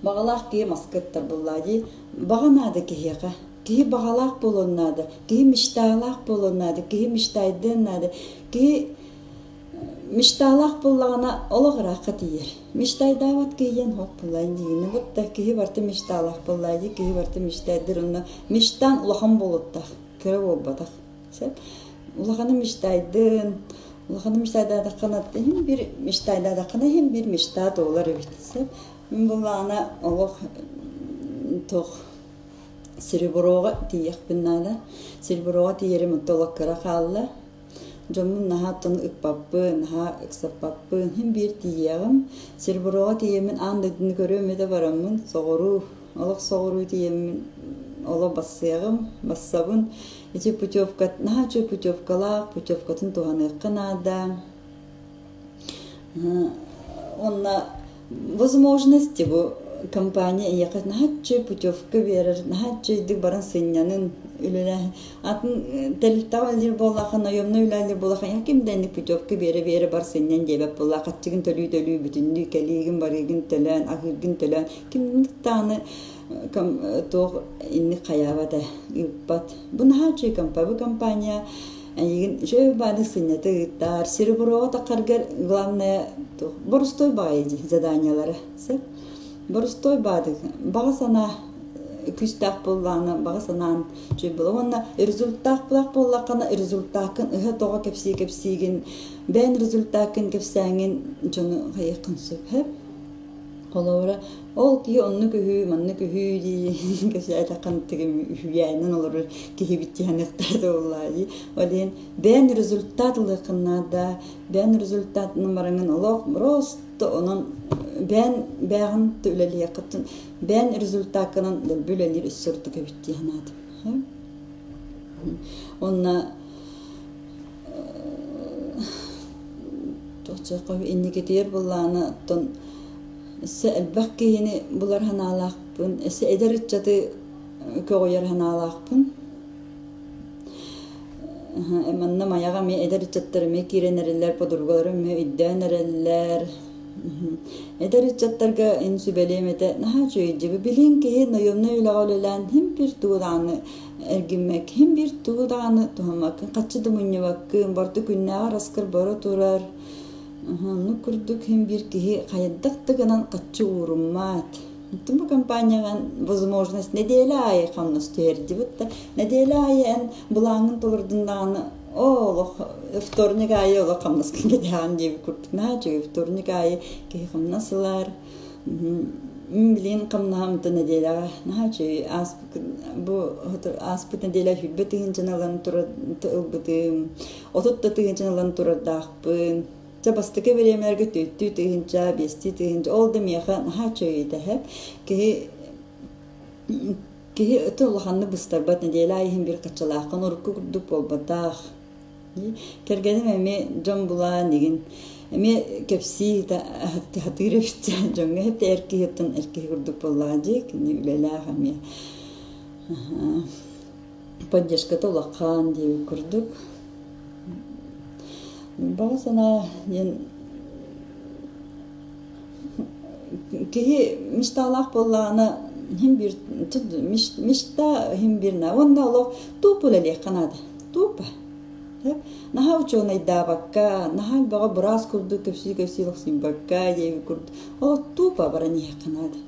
Баҕалаах киһи маска ыттар буоллаа дии. Баҕа наада киһиэхэ. Киһи баҕалаах буолуон наада. Киһи мечталаах буолуон наада. Киһи мечтайдыан наада. Киһи мечталаах буоллаҕына олох ыраахха тиийэр. Мечтайдаабат киһи диэн суох буоллаа диигин. Вот киһи барыта мечталаах буоллаа дии. Киһи барыта мечтайдыыр. Онно мечтаан улахан буолуохтаах. Кыра буолбатах. Сөп. Улаханы мечтайдын, улаханы мечтайдаатаххына иһин биир мечтайдаатаххына иһин биир мечта туолар эбит. Сөп. Мин буллаҕына олох туох сереброҕа тиийиэхпин наада. Сереброҕа тиийэрим онто олох кыра хаалла. Дьоммун наһаа оттон ыкпаппын, наһаа ыксаппаппын. Иһин биир тиийиэҕим. Сереброҕа тиийэммин аан дойдуну көрүөм этэ бараммын соҕуруу, олох соҕуруу тиийэммин олох бассыаҕым, бассабын. Ити путевка наһаа үчүгэй путевкалаах, путевкатын туһаныахха наада. Уонна возможности бу компания эйиэхэ наһаа үчүгэй путевка биэрэр, наһаа үчүгэйдик баран сынньанын, үлэлэһин. Атын тэрилтэҕэ үлэлиир буоллахха, наемнай үлэлиир буоллахха, ким да инник путевка биэрэ-биэрэ бар сынньан диэбэт буоллаах, хаччыгын төлүү-төлүү бүтүннүү кэлиигин барыыгын төлөөн, аһыыргын төлөөн, кимник даҕаны туох инник хайаабат ээ, ыыппат. Бу наһаа үчүгэй компания. Бу компания эйигин үчүгэй бааны сынньата ыыттаар. Сереброҕа тахаргар главное туох борустой баҕайы дии заданиялара. Сөп. Борустой баады. Баҕа санаа күүстээх буоллаҕына баҕа санаан үчүгэй буолар. Уонна результат буоллаххына результаккын ыһа-тоҕо кэпсии-кэпсиигин, бэйэн результаккын кэпсээҥҥин дьону хайыаххын сөп. Холобура, ол киһи оннук үһү, маннык үһү дии кэпсээтэххин үһүйээнинэн олорор киһибит дьиһаныахтара буоллаа дии. Ол иһин бэйэн результат ылыаххын наада, бэйэн результатынан бараҥҥын олох просто онон бэйэн бэйэҕин үлэлиэххиттэн бэйэн результаккынан дэлби үлэлиир өссө ордук эбит дии санаатым. Уонна Инникитигэр былаана оттон өссө элбэх киһини булар санаалаахпын, өссө эдэр ыччаты көҕүйэр санаалаахпын. Манна Майаҕа эмиэ эдэр ыччаттар эмиэ киирэн эрэллэр, подругаларым эмиэ өйдөөн эрэллэр. Эдэр ыччаттарга ин сүбэлиэм этэ, наһаа үчүгэй дьиби. Билигин киһи наемнай үлэҕэ үлэлээн иһин биир тугу даҕаны эргиммэккин, иһин биир тугу даҕаны туһаммаккын, хаччы да мунньубаккын, барыта күннээҕи араскар бара турар. Оннук курдук иһин биир киһи хайдах да гынан хаччы ууруммат. Бу компанияҕа возможность нэдиэлэ аайы хамнас түһэрдибит да нэдиэлэ аайы эн былааҥҥын толордун даҕаны олох вторник аайы олох хамнаскын кэтэһэҕин диэбит курдук наһаа үчүгэй вторник аайы киһи хамнас ылар. Билигин хамнаһым нэдиэлэҕэ наһаа үчүгэй бу ааспыт нэдиэлэ 20 тыһыынчаны ылан турар ылбытым 30 да тыһыынчаны ылан турардаахпын. Чэ бастакы бириэмэлэргэ түөртүү тыһыынча, биэстии тыһыынча ол да миэхэ наһаа үчүгэй этэ Киһи киһи өтө улаханнык быстарбат нэдиэлэ аайы иһин биир хаччалааххын урукку курдук буолбатах. Кэргэним эмиэ дьон булаан игин эмиэ кэпсии сатыыр эбит дьоҥҥо эт эр киһиттэн эр киһи курдук буоллаҕа дии кини үлэлээх эмиэ поддержката улахан диэбит курдук. Баҕа санаа диэн киһи мечталаах буоллаҕына иһин биир мечта иһин биир уонна олох тупо үлэлиэххэ наада тупо наһаа учуонайдаабакка наһаа элбэҕи быраас курдук кэпсии-кэпсии лохсуйбакка диэбит курдук олох тупо баран иһиэххэ наада.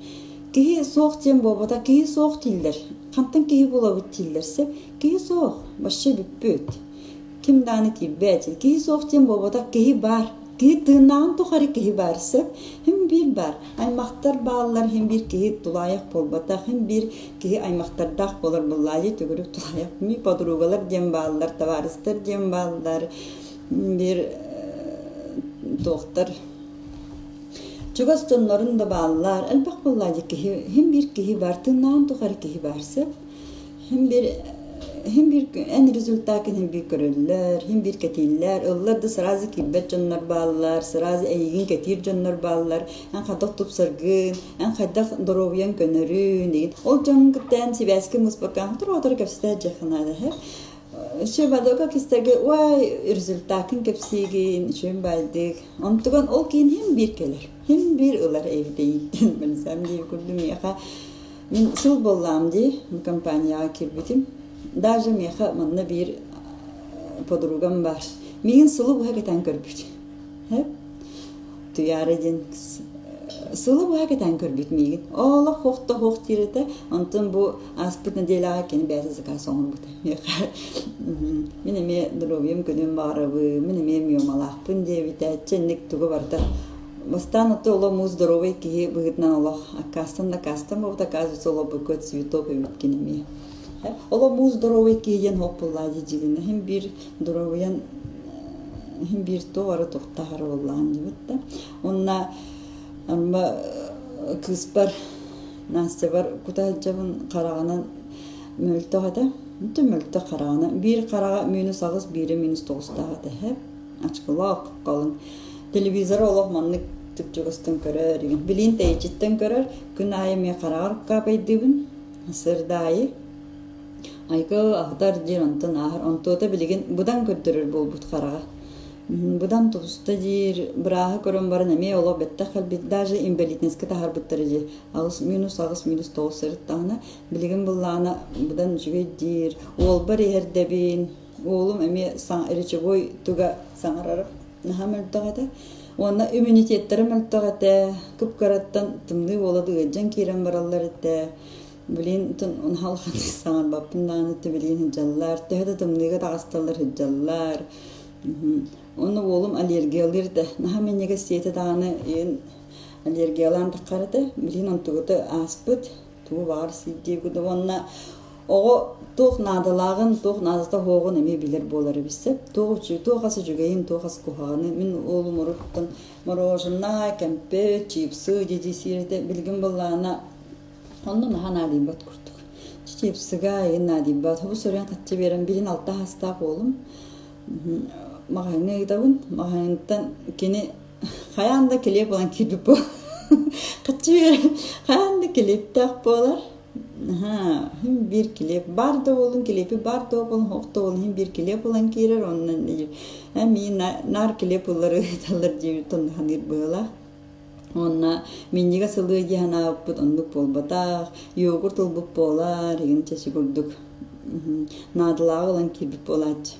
Киһи суох диэн буолбата киһи суох дииллэр хантан киһи булабыт дииллэр сөп киһи суох вообще бүппүт ким даҕаны киирбэт киһи суох диэн буолбатах киһи баар киһи тыыннааҕын тухары киһи баар сөп һин биир баар аймахтар бааллар һин биир киһи тулаайах буолбатах һин биир киһи аймахтардаах буолар буоллаайы төгүрүк тулаайах ми подругалар диэн бааллар табаарыстар диэн бааллар биир туохтар чугас дьоннорун да бааллар элбэх буоллаайы киһи һин биир киһи баар тыыннааҕын тухары киһи баар сөп Һин биир һин биир эн результакын һин биир көрөллөр, һин биир кэтииллэр, ыллар да сразу киирбэт дьоннор бааллар, сразу эйигин кэтиир дьоннор бааллар, эн хайдах тупсаргын, эн хайдах доруобуйаҥ көнөрүн деген. Ол дьоҥҥун кытта эн сибээскэ мыспакка сотору-сотору кэпсэтэ дьиэххэ наада һэ. Еще бадока кистэргэ уай результакын кэпсиигин, үчүгүн баайдык. Онтуган ол киин һин биир кэлэр, һин биир ылар эбит билсэм дии курдук миэхэ Мин сыл буоллаҕым дии, бу компанияҕа киирбитим. Даже миэхэ манна биир подругам баар. Миигин сылы быһа кэтээн көрбүт. Туйаара диэн сылы быһа кэтээн көрбүт миигин. Олох хоох да хоох диир этэ. Онтон бу ааспыт нэдиэлэҕэ кини бэйэтэ заказ оҥорбута миэхэ. Мин эмиэ доруобуйам көнүөн баҕарабын, мин эмиэ миомалаахпын диэбитэ. Чэ инник тугу барыта Бастаан ото олох муус здоровый киһи быһыытынан олох аккаастан да аккаастан буолбут, оказывается, олох букет цветов эбит кини эмиэ. Олох муус здоровый киһи диэн суох буоллаа дии дьигинэ. Иһин биир доруобуйан иһин биир туох эрэ туохтаах эрэ буоллаҕын диэбит да. Уонна арба кыыспар Настябар кута сылдьабын хараҕынан мөлтөх этэ. Бүтүн мөлтөх хараҕынан. Биир хараҕа -8, биирэ -9-таах этэ. Очколоох халыҥ. Телевизоры олох маннык чуп-чугастан көрөр игин. Билиин тэйиччиттэн көрөр. Күн аайы эмиэ хараҕар каапайдыыбын. Сырдаайы. Айгы аһытар диир онтон ааһар. Онтуота билигин быдан көрдөрөр буолбут хараҕа. Быдан тубуста диир. Бырааһы көрөн баран эмиэ олох бэттэх кэлбит. Даже инвалидностька таһаарбыттара дии. 8 -8, -9 сырыттаҕына. Билигин быллаана быдан үчүгэй диир. Уолбар иһэрдэбин. Уолум эмиэ речевой туга саҥарара наһаа мөлтөх этэ. Уонна иммунитеттара мөлтөх этэ. Кып-кыраттан тымныы буола ыалдьан киирэн бараллар этэ. Билин наһаа улаханнык саҥарбаппын даҕаны билигин сылдьаллар. Төһө да тымныыга таҕысталлар сылдьаллар. Уонна уолум аллергиялыыр этэ. Наһаа минньигэс сиэтэ даҕаны аллергиялаан таххар этэ. Билигин онтугута ааспыт. Тугу баҕар сиир диэбит уонна оҕо туох наадалааҕын, туох наадата суоҕун эмиэ билэр буолар эбит сөп. Туох үчүгэй, туох ас үчүгэйин, туох ас куһаҕаны. Мин уолум уруттан мороженое, кэмпиэт, чипсы дии сиир этэ. Билигин былаана онно наһаа наадыйбат курдук. Чипсыга эйин наадыйбат. Хобу сөрүөн хаччы биэрэн билин алта саастаах уолум маҕаһыыҥҥа ыытабын. Маҕаһыынтан кини хайаан да килиэп ылан киирбит буолар. Хаччы биэрэн хайаан да килиэптээх буолар. Аһаа, һин биир килиэп баар да буоллун, килиэпи баар да буоллун, суох да буоллун, һин биир килиэп ылан киирэр, онно миин наар килиэп ыллар ыыталлар диэбит онно саныыр быһыылаах. Уонна минньигэс ылыа дии санаабыппыт оннук буолбатах, йогурт ылбыт буолар, игин чэчи курдук наадалааҕы ылан киирбит буолааччы.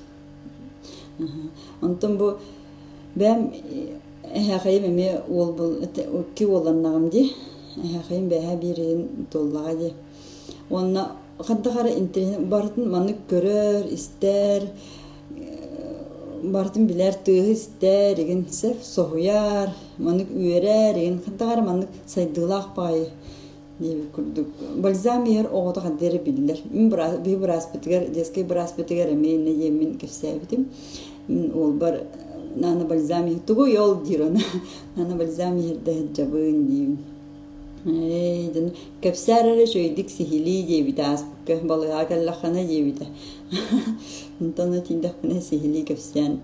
Онтон бу бэйэм эһээхэйим эмиэ уол икки уолланнаҕым дии. Эһээхэйим бэйэһэ биир ыйын туоллаҕа дии. Уонна хайдах эрэ интэриэһинэй барытын маннык көрөр, истэр, барытын билэр, тыаһы истэр, игин сөп соһуйар, маннык үөрэр, игин хайдах эрэ маннык сайдыылаах баҕайы диэбит курдук. Бальзам иһэр оҕото хайдах эрэ биллэр. Мин биһи бырааспытыгар, детскэй бырааспытыгар эмиэ иннэ диэммин кэпсээбитим. Мин уолбар наана бальзам иһэр тугуй ол диир ону наана бальзам иһэрдэ сылдьабын диибин. Ээ, дьон кэпсээр эрэ үчүгэйдик сиһилии диэбитэ ааспыкка балыыһаҕа кэллэххинэ диэбитэ. Онтон тиийдэхпинэ сиһилии кэпсээн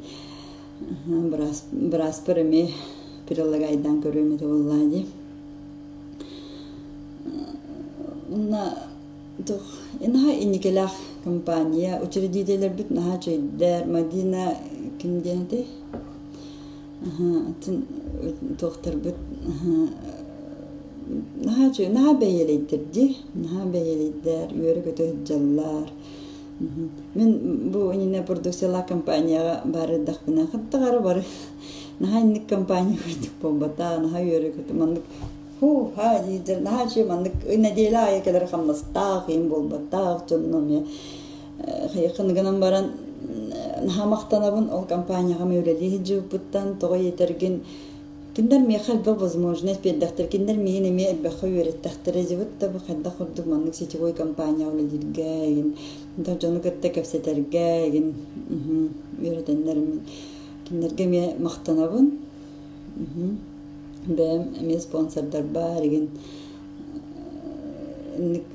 быраас бырааспар эмиэ прилагайдаан көрүөм этэ буоллаа дии. Уонна туох наһаа инникилээх компания, учредителлэрбит наһаа үчүгэйдэр, Мадина ким диэн этэй? Атын туохтарбыт наһаа үчүгэй, наһаа бэйэлэйдэр дии, наһаа бэйэлэйдэр, үөрэ-көтө сылдьаллар. Мин бу иннинэ продукциялаах компанияҕа баар эрдэхпинэ хаттах эрэ бары наһаа инник компания курдук буолбатах, наһаа үөрэ-көтө маннык һуу-һаа диир наһаа үчүгэй маннык нэдиэлэ аайы кэлэр хамнастаах иһин буолбатах дьонно эмиэ хайыаххын гынан баран наһаа махтанабын ол компанияҕа үлэлии сылдьыбыппыттан тоҕо иэтэргин кинилэр миэхэ элбэх возможность биэрдэхтэр кинилэр миигин эмиэ элбэххэ үөрэттэхтэрэ дьыбыт да бу хайдах курдук маннык сетевой компанияҕа үлэлииргэ игин дьону кытта кэпсэтэргэ игин үөрэтэннэр кинилэргэ эмиэ махтанабын бэйэм эмиэ спонсордарбар игин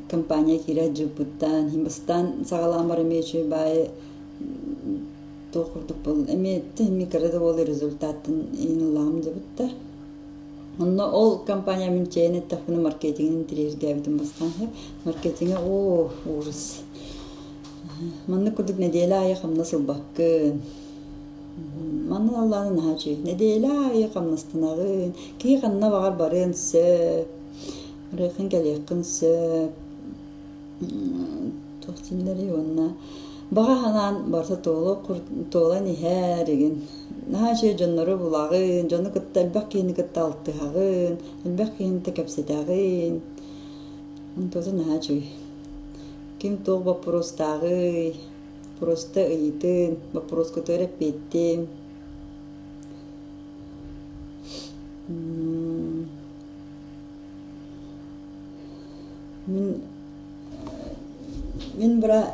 компания киирэ сылдьыбыппыттан бастаан саҕалаан баран эмиэ үчүгэй баайы туох курдук буолла эмиэ эмиэ кыра да буоллар результаттан иин ыллаҕым дьэбит да онно ол компания мин чэйин эттэхпинэ маркетингин интэриэһиргээбитим бастаан маркетиҥа оо ужас маннык курдук нэдиэлэ аайы хамнас ылбаккын Манна аллааны наһаа үчүгэй. Нэдиэлэ аайы хамнастанаҕын, киһи ханна баҕар барыан сөп, барыаххын кэлиэххин сөп. Туох дииллэрий уонна баҕа санаан барыта туолан иһэр игин. Наһаа үчүгэй дьоннору булаҕын, дьону кытта элбэх киһини кытта алтыһаҕын, элбэх киһини кытта кэпсэтэҕин. Онтута наһаа үчүгэй. Ким туох боппуруостааҕый, Просто ыйытыын, боппуруоскутугар эппиэттиэм. Мин мин быра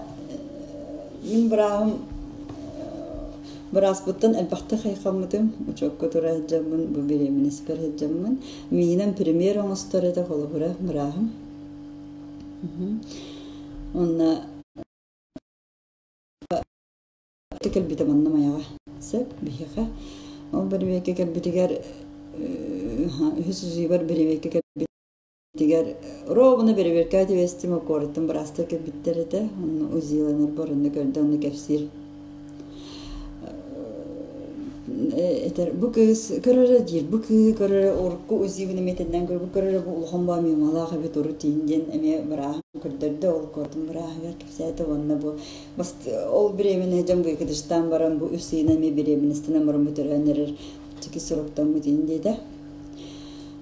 мин бырааһым бырааспыттан элбэхтик хайҕаммытым. Учуокка тура сылдьаммын, бу беременностьпар сылдьаммын. Миигинэн пример оҥостор этэ холобура бырааһым. Уонна кэлбитэ манна Майаҕа сөп биһиэхэ. Ол бэрэбиэркэ кэлбитигэр үһүс узуйбар бэрэбиэркэ кэлбитигэр ровно бэрэбиэркэ түбэстим куораттан быраастар кэлбиттэр этэ. Онно УЗИланарбар онно көрдө онно кэпсиир. Этэр бу кыыс көрөрө диир бу кыыһы көрөрө урукку УЗИбын эмиэ тэннэн көрбүт көрөрө бу улахан баа миомалаах эбит урут тиин диэн эмиэ бырааһым көрдөрдө ол куоратын бырааһыгар кэпсээтэ уонна бу ол беременна дьон выкидыштаан баран бу үс ыйынан эмиэ беременностынан баран бу төрөөн эрэр чики сроктаммыт иин диэтэ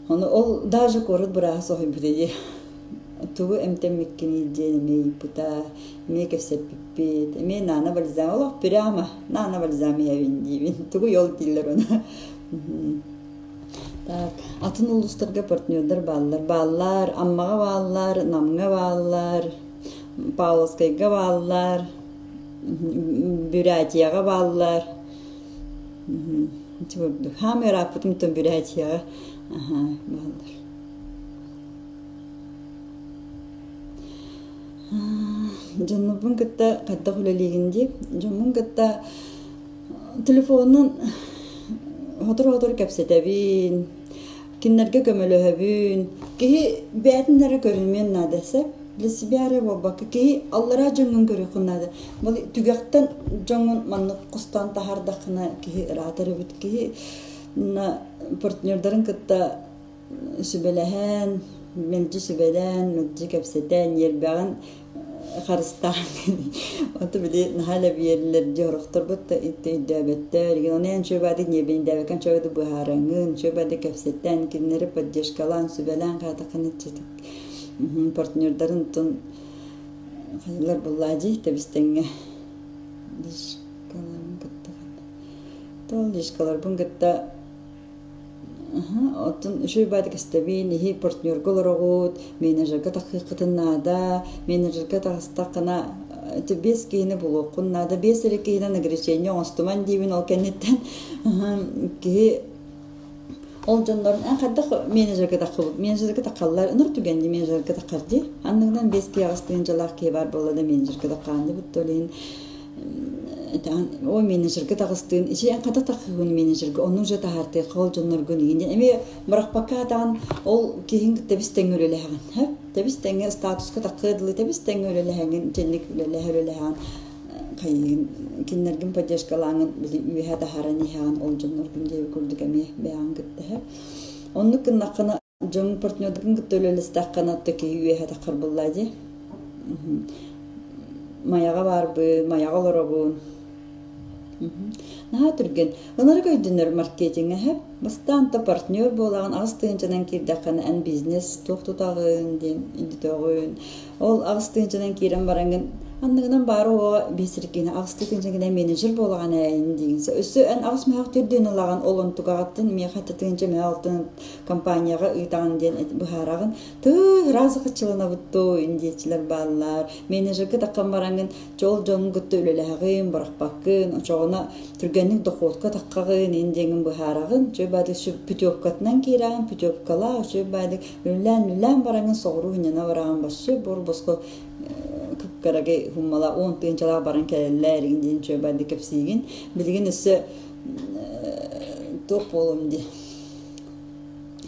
ону ол даже куорат бырааһа соһуйбута дии тугу эмтэммиккиний диэн эмиэ ыйыппыта эмиэ кэпсэппиппит эмиэ наана бальзам олох прямо наана бальзам иһэбин диибин тугуй ол дииллэр ону так атын улуустарга партнердар бааллар бааллар Аммаҕа бааллар Намҥа бааллар Павловскайга бааллар Бурятияҕа бааллар ити курдук хаамай ырааппытым Бурятияҕа бааллар Дьоннорбун кытта хайдах үлэлиигин дии. Дьоммун кытта телефонунан сотору-сотору кэпсэтэбин, кинилэргэ көмөлөһөбүн. Киһи бэйэтин эрэ көрүнүөн наада сөп. Для себя эрэ буолбакка, киһи аллараа дьоҥҥун көрүөххүн наада. Бу түгэхтэн дьоҥҥун маннык хостоон таһаардаххына киһи ыраатар эбит. Киһи партнердарын кытта сүбэлэһэн, мэлдьи сүбэлээн, мэлдьи кэпсэтэн, ньиэрбэҕин Харыстаан Онто били наһаа элэбийэллэр дии орохторбут да өйдөөбөттөр. Ону эн үчүгэй ньиэбиндээбэккэ үчүгэйдик быһаарыҥын, үчүгэйдик кэпсэтэн, кинилэри поддержкалаан, сүбэлээн хаатаххына партнердарын тун хайалар буллаа дии тэбистэҥҥэ лишкаларын кытта тол лишкаларбын кытта Оттон үчүгэй баайдык истэбин, иһи партнерга олороҕут, менеджергэ тахсыаххытын наада, менеджергэ таҕыстаххына ити биэс киһини булуоххун наада, биэс эрэ киһинэн ограничение оҥостуман диибин ол кэнниттэн киһи ол дьоннорун эн хайдах менеджергэ таххыбыт менеджергэ таххаллар ыныр түгэн дии менеджергэ таххар дии анныгынан биэс киһи аҕыс тыһыынчалаах киһи баар буолла да менеджергэ таххаан дибит то илин Ой менеджергэ таҕыстыын ичи эн хата таххыгын менеджергэ онну уже таһаартыахха ол дьонноргун игин эмиэ бырахпакка атаҕын ол киһиҥ тэбис тэҥҥэ үлэлэһэҕин һэ тэбис тэҥҥэ статуска таххыа дылы тэбис тэҥҥэ үлэлэһэҥин итинник үлэлэһэ үлэлэһэҕин хайыгын кинилэргин поддержкалааҥын били үөһэ таһааран иһэҕин ол дьонноргун диэби курдук эмиэ бэйэҕин кытта һэ оннук гыннаххына дьоҥ партнердарын кытта үлэлэстэххинэ то киһи үөһэ таххар буоллаа дии. Майаҕа баарбын, майаҕа олоробун. Наһаа түргэн. Ынырык өйдөнөр маркетиҥҥэ һэп. Бастаан то партнер буолаҕын, 8 тыһыынчанан киирдэххинэ эн бизнес туох тутаҕын диэн өйдөтөҕүн. Ол 8 тыһыынчанан киирэн бараҥҥын анныгынан баара уоҕа биэсиркиини 8 тыһыынча менеджер буолаҕын ээйин диигин. Өссө эн аҕыс мөһөх төрдүөн ылаҕын, ол онтугаҕыттан миэхэ тыһыынча мөһө алтын компанияҕа ыытаҕын диэн быһаараҕын. Тыы, ыраас хаччыланабыт дуу, индиечилэр бааллар. Менеджергэ таххан бараҥҥын, чол дьоҥҥун кытта үлэлэһэҕин, бырахпаккын, очоҕуна түргэнник дохуотка таххаҕын, ин диэҥин быһаараҕын. Үчүгэй баадык путевкатынан киирэҕин, путевкалаах үчүгэй баадык үлэлээн-үлэлээн бараҥҥын соҕуруу сынньана бараҕын вообще буор босхо кып-кыракый хуммала 10 тыһыынчалаах баран кэлэллэр игин диэн үчүгэй баадык кэпсиигин. Билигин өссө туох буолуом дии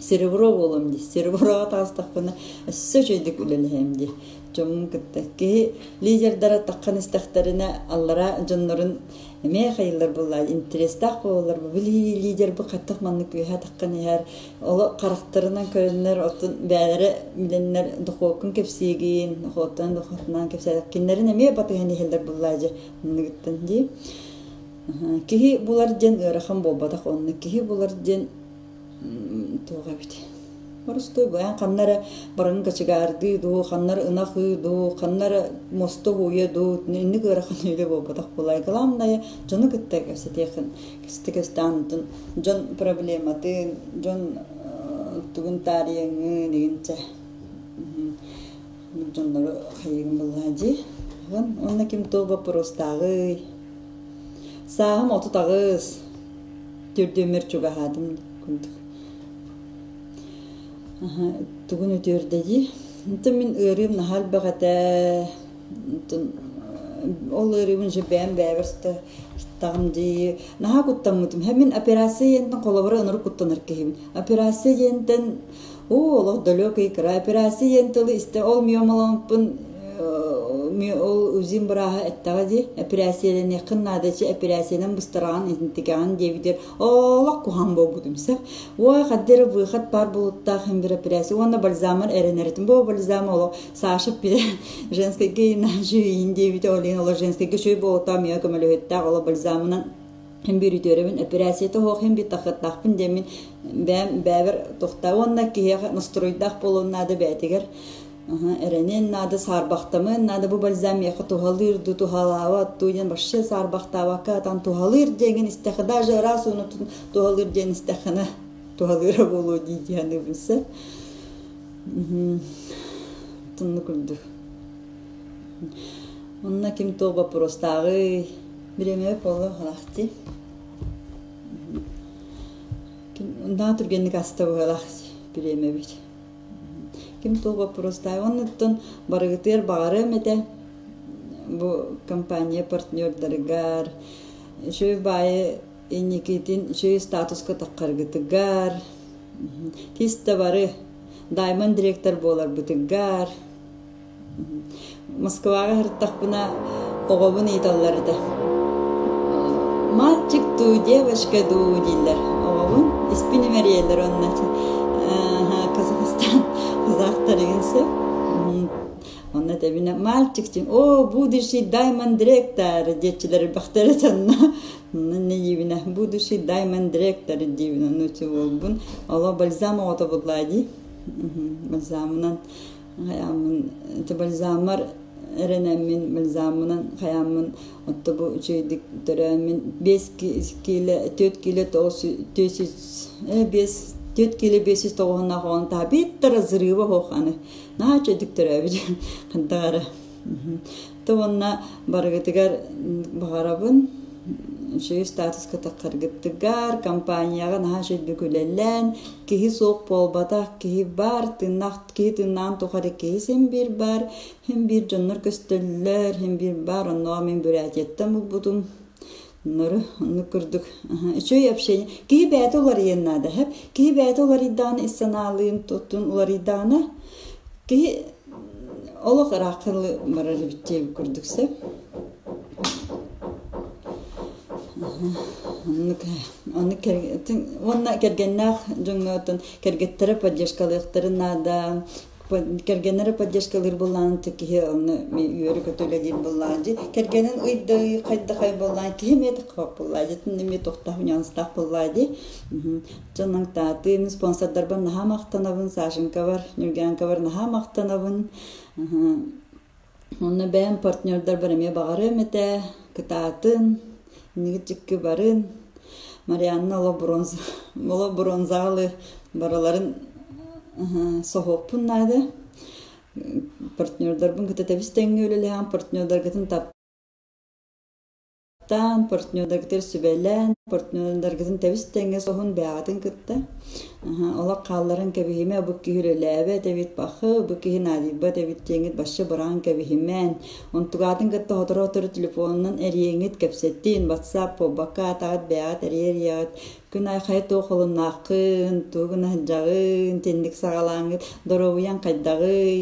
серебро буолуом дии сереброҕа таҕыстахпына өссө үчүгэйдик үлэлэһиэм дии дьоммун кытта киһи лидердара таххан истэхтэринэ аллара дьоннорун эмиэ хайыллар буоллаа интерестээх буолаллар бу били лидер бу хаттах маннык үөһэ таххан иһэр оло харахтарынан көрөннөр оттон бээлэрэ билэннэр дохуоккун кэпсиигин дохуоттан дохуотунан кэпсээтэх кинилэрин эмиэ батыһан иһэллэр буоллаа дьэ манныгыттан дии киһи булар диэн ыарахан буолбатах онно киһи булар диэн туох эбит боростуой бу эн ханна эрэ барыҥ кочегаардыы дуу ханна эрэ ынах ыы дуу ханна эрэ муоста ууйа дуу инник ыарахан үлэ буолбатах буолай главное дьону кытта кэпсэтиэххин кэпсэтэ кэпсэтээн онтон дьон проблематын дьон тугун таарыйаҥҥын игинчэ дьоннору хайыгын буоллаа дии уонна ким туох боппуруостааҕый сааһым 38 Түрдүммэр чугаһаатым курдук. Тугун үтүөрдэ дии. Онтон мин ыарыым наһаа элбэх этэ. Онтон ол ыарыыбын же бэйэм бэйэбэр сытаҕым дии. Наһаа куттаммытым. Һэ мин операция диэнтэн холобура ынырык куттанар киһибин. Операция диэнтэн оо олох далекий кыра операция диэн тылы истэ ол миомаломмун ол УЗИм бырааһа эттэҕэ дии эпирээссийэлэниэххин наада чэ эпирээссийэнэн быстараҕын итинтикэҕин диэбитигэр олох куһаҕан буолбутум сөп уой хадда эрэ выход баар буолуттаах иһин бир эпирээссийэ уонна бальзамар эрэнэритим бу бальзам олох Саша пиле женскайга иин диэбитэ ол иһин олох женскайга үчүгэй буолуоттаах миэхэ көмөлөһүттээх олох бальзамынан Мин биир үтүөрэбин эпэрээссийэтэ суох иһин биир тахыаттаахпын диэммин бэйэм бэйэбэр тохтоо уонна киһиэхэ настроойдаах буолуон наада бэйэтигэр эрэниэн наада саарбахтамыан наада бу бальзам миэхэ туһалыыр дуу туһалаабат дуу диэн вообще саарбахтаабакка атан туһалыыр диэҥин истэххэ даже ыраас ууну туһалыыр диэн истэххинэ туһалыыра буолуо дии дии саныыбын сөп тунну курдук Онно ким туох боппуруостааҕый? Бириэмэбит буолла халахти. Наһаа түргэнник аста быһыылаах бириэмэбит. Ким туох боппуруостааҕый? Оннуттан барыгытыгар баҕарыам этэ бу компания партнердарыгар, үчүгэй баайы инникитин үчүгэй статуска таххаргытыгар, тис да бары даймонд директор буоларбытыгар Москваҕа сырыттахпына оҕобун ыйыталлар этэ: «Мальчик дуу, девочка дуу?» дииллэр. Оҕобун испин имэрийэллэр уонна Казахстан казахтар игин сөп. Онно этэбинэ мальчик диэн о будущий diamond director диэччилэр элбэхтэрэ санна. Онно не диибинэ будущий diamond director диибин ону уолбун оло бальзам оҕото буллаа дии. Бальзамынан хайааммын ити бальзаммар эрэнэммин бальзаммынан хайааммын отто бу үчүгэйдик төрөөммүн 5 киилэ 4 киилэ 400 5 4 киилэ 509 оҕон таабиттар разрыва хоох аны наһаа үчүгэйдик төрөөбүт хантах эрэ то уонна барыгытыгар баҕарабын үчүгэй статуска таххаргыттыгар компанияҕа наһаа үчүгэйдик үлэлээн киһи суох буолбатах киһи баар тыыннаах киһи тыыннаан тухары киһи син биир баар син биир дьоннор көстөллөр син биир баар оннооҕо мин Бурятияттан булбутум Нору оннук курдук үчүгэй общение киһи бэйэтэ уларыйыан наада сөп киһи бэйэтэ уларыйдаҕына ис санаалыын туттун уларыйдаҕына киһи олох ыраахха барар эбит диэбит курдук сөп оннук оннук уонна кэргэннээх дьоҥҥо оттон кэргэттэрэ поддержкалыахтарын наада кэргэннэрэ поддержкалыыр буоллаҕына киһи онно үөрэ-көтө үлэлиир буоллаҕа дии кэргэнин ый да ый хайдахай буоллаҕына киһи эмиэ таххабат буоллаҕа дии эмиэ туохтаах нюанстаах буоллаҕа дии дьоннон таатыым спонсордарбар наһаа махтанабын Сашенькабар Ньургянкабар наһаа махтанабын онно бэйэм партнердарбар эмиэ баҕарыам этэ кытаатын иннигит дьикки барын Марианна олох бронза олох бронзаҕалы барыларын соһуохпун наада партнердарбын кытта тэбис тэҥҥэ үлэлэһэн партнердаргытын таптаан, партнердаргытыгар сүбэлээн, партнердаргытын тэбис-тэҥҥэ соһун бэйэҕитин кытта олох хаалларан кэбиһимэ, бу киһи үлэлээбэт эбит, бахы, бу киһи наадыйбат эбит диэҥҥит бачча быраҕан кэбиһимээн, онтугаатын кытта сотору-сотору телефонунан эрийэҥҥит кэпсэтин, ватсап буолбакка аатаҕыт бэйэҕит эрийэ-эрийэҕит, күн аайы хайа туох холуннааххын, тугу гына сылдьаҕын, итинник саҕалааҥҥыт, доруобуйаҥ хайдаҕый,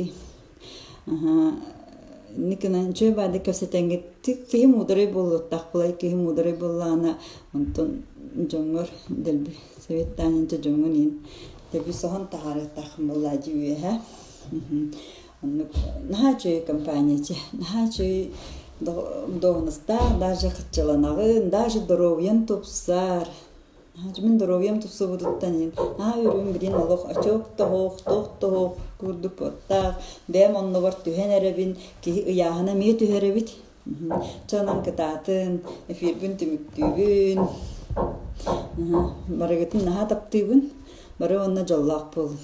Никынан үчүгэй баайдык кэпсэтэҥҥит киһи муударай буолуохтаах былай киһи муударай буоллаҕына онтон дьоҥҥор дэлби советтаан инчэ дьоҥҥун иин дэлби соһон таһаарыахтааххын буоллаа дии үөһэ оннук наһаа үчүгэй компания чэ наһаа үчүгэй дуоһунастаах даже хаччыланаҕын даже доруобуйаҥ тупсар Мин доруобуйам тупсубутуттан иһин наһаа үөрүүм билин олох очок тоһуох, туох тоһуох курдук куоттаах, бэйэм оннубар түһэн эрэбин, киһи ыйааһына эмиэ түһэр эбит. Чэ онон кытаатын, эфирбин түмүктүүбүн. Барыгытын наһаа таптыыбын, бары уонна дьоллоох буолун.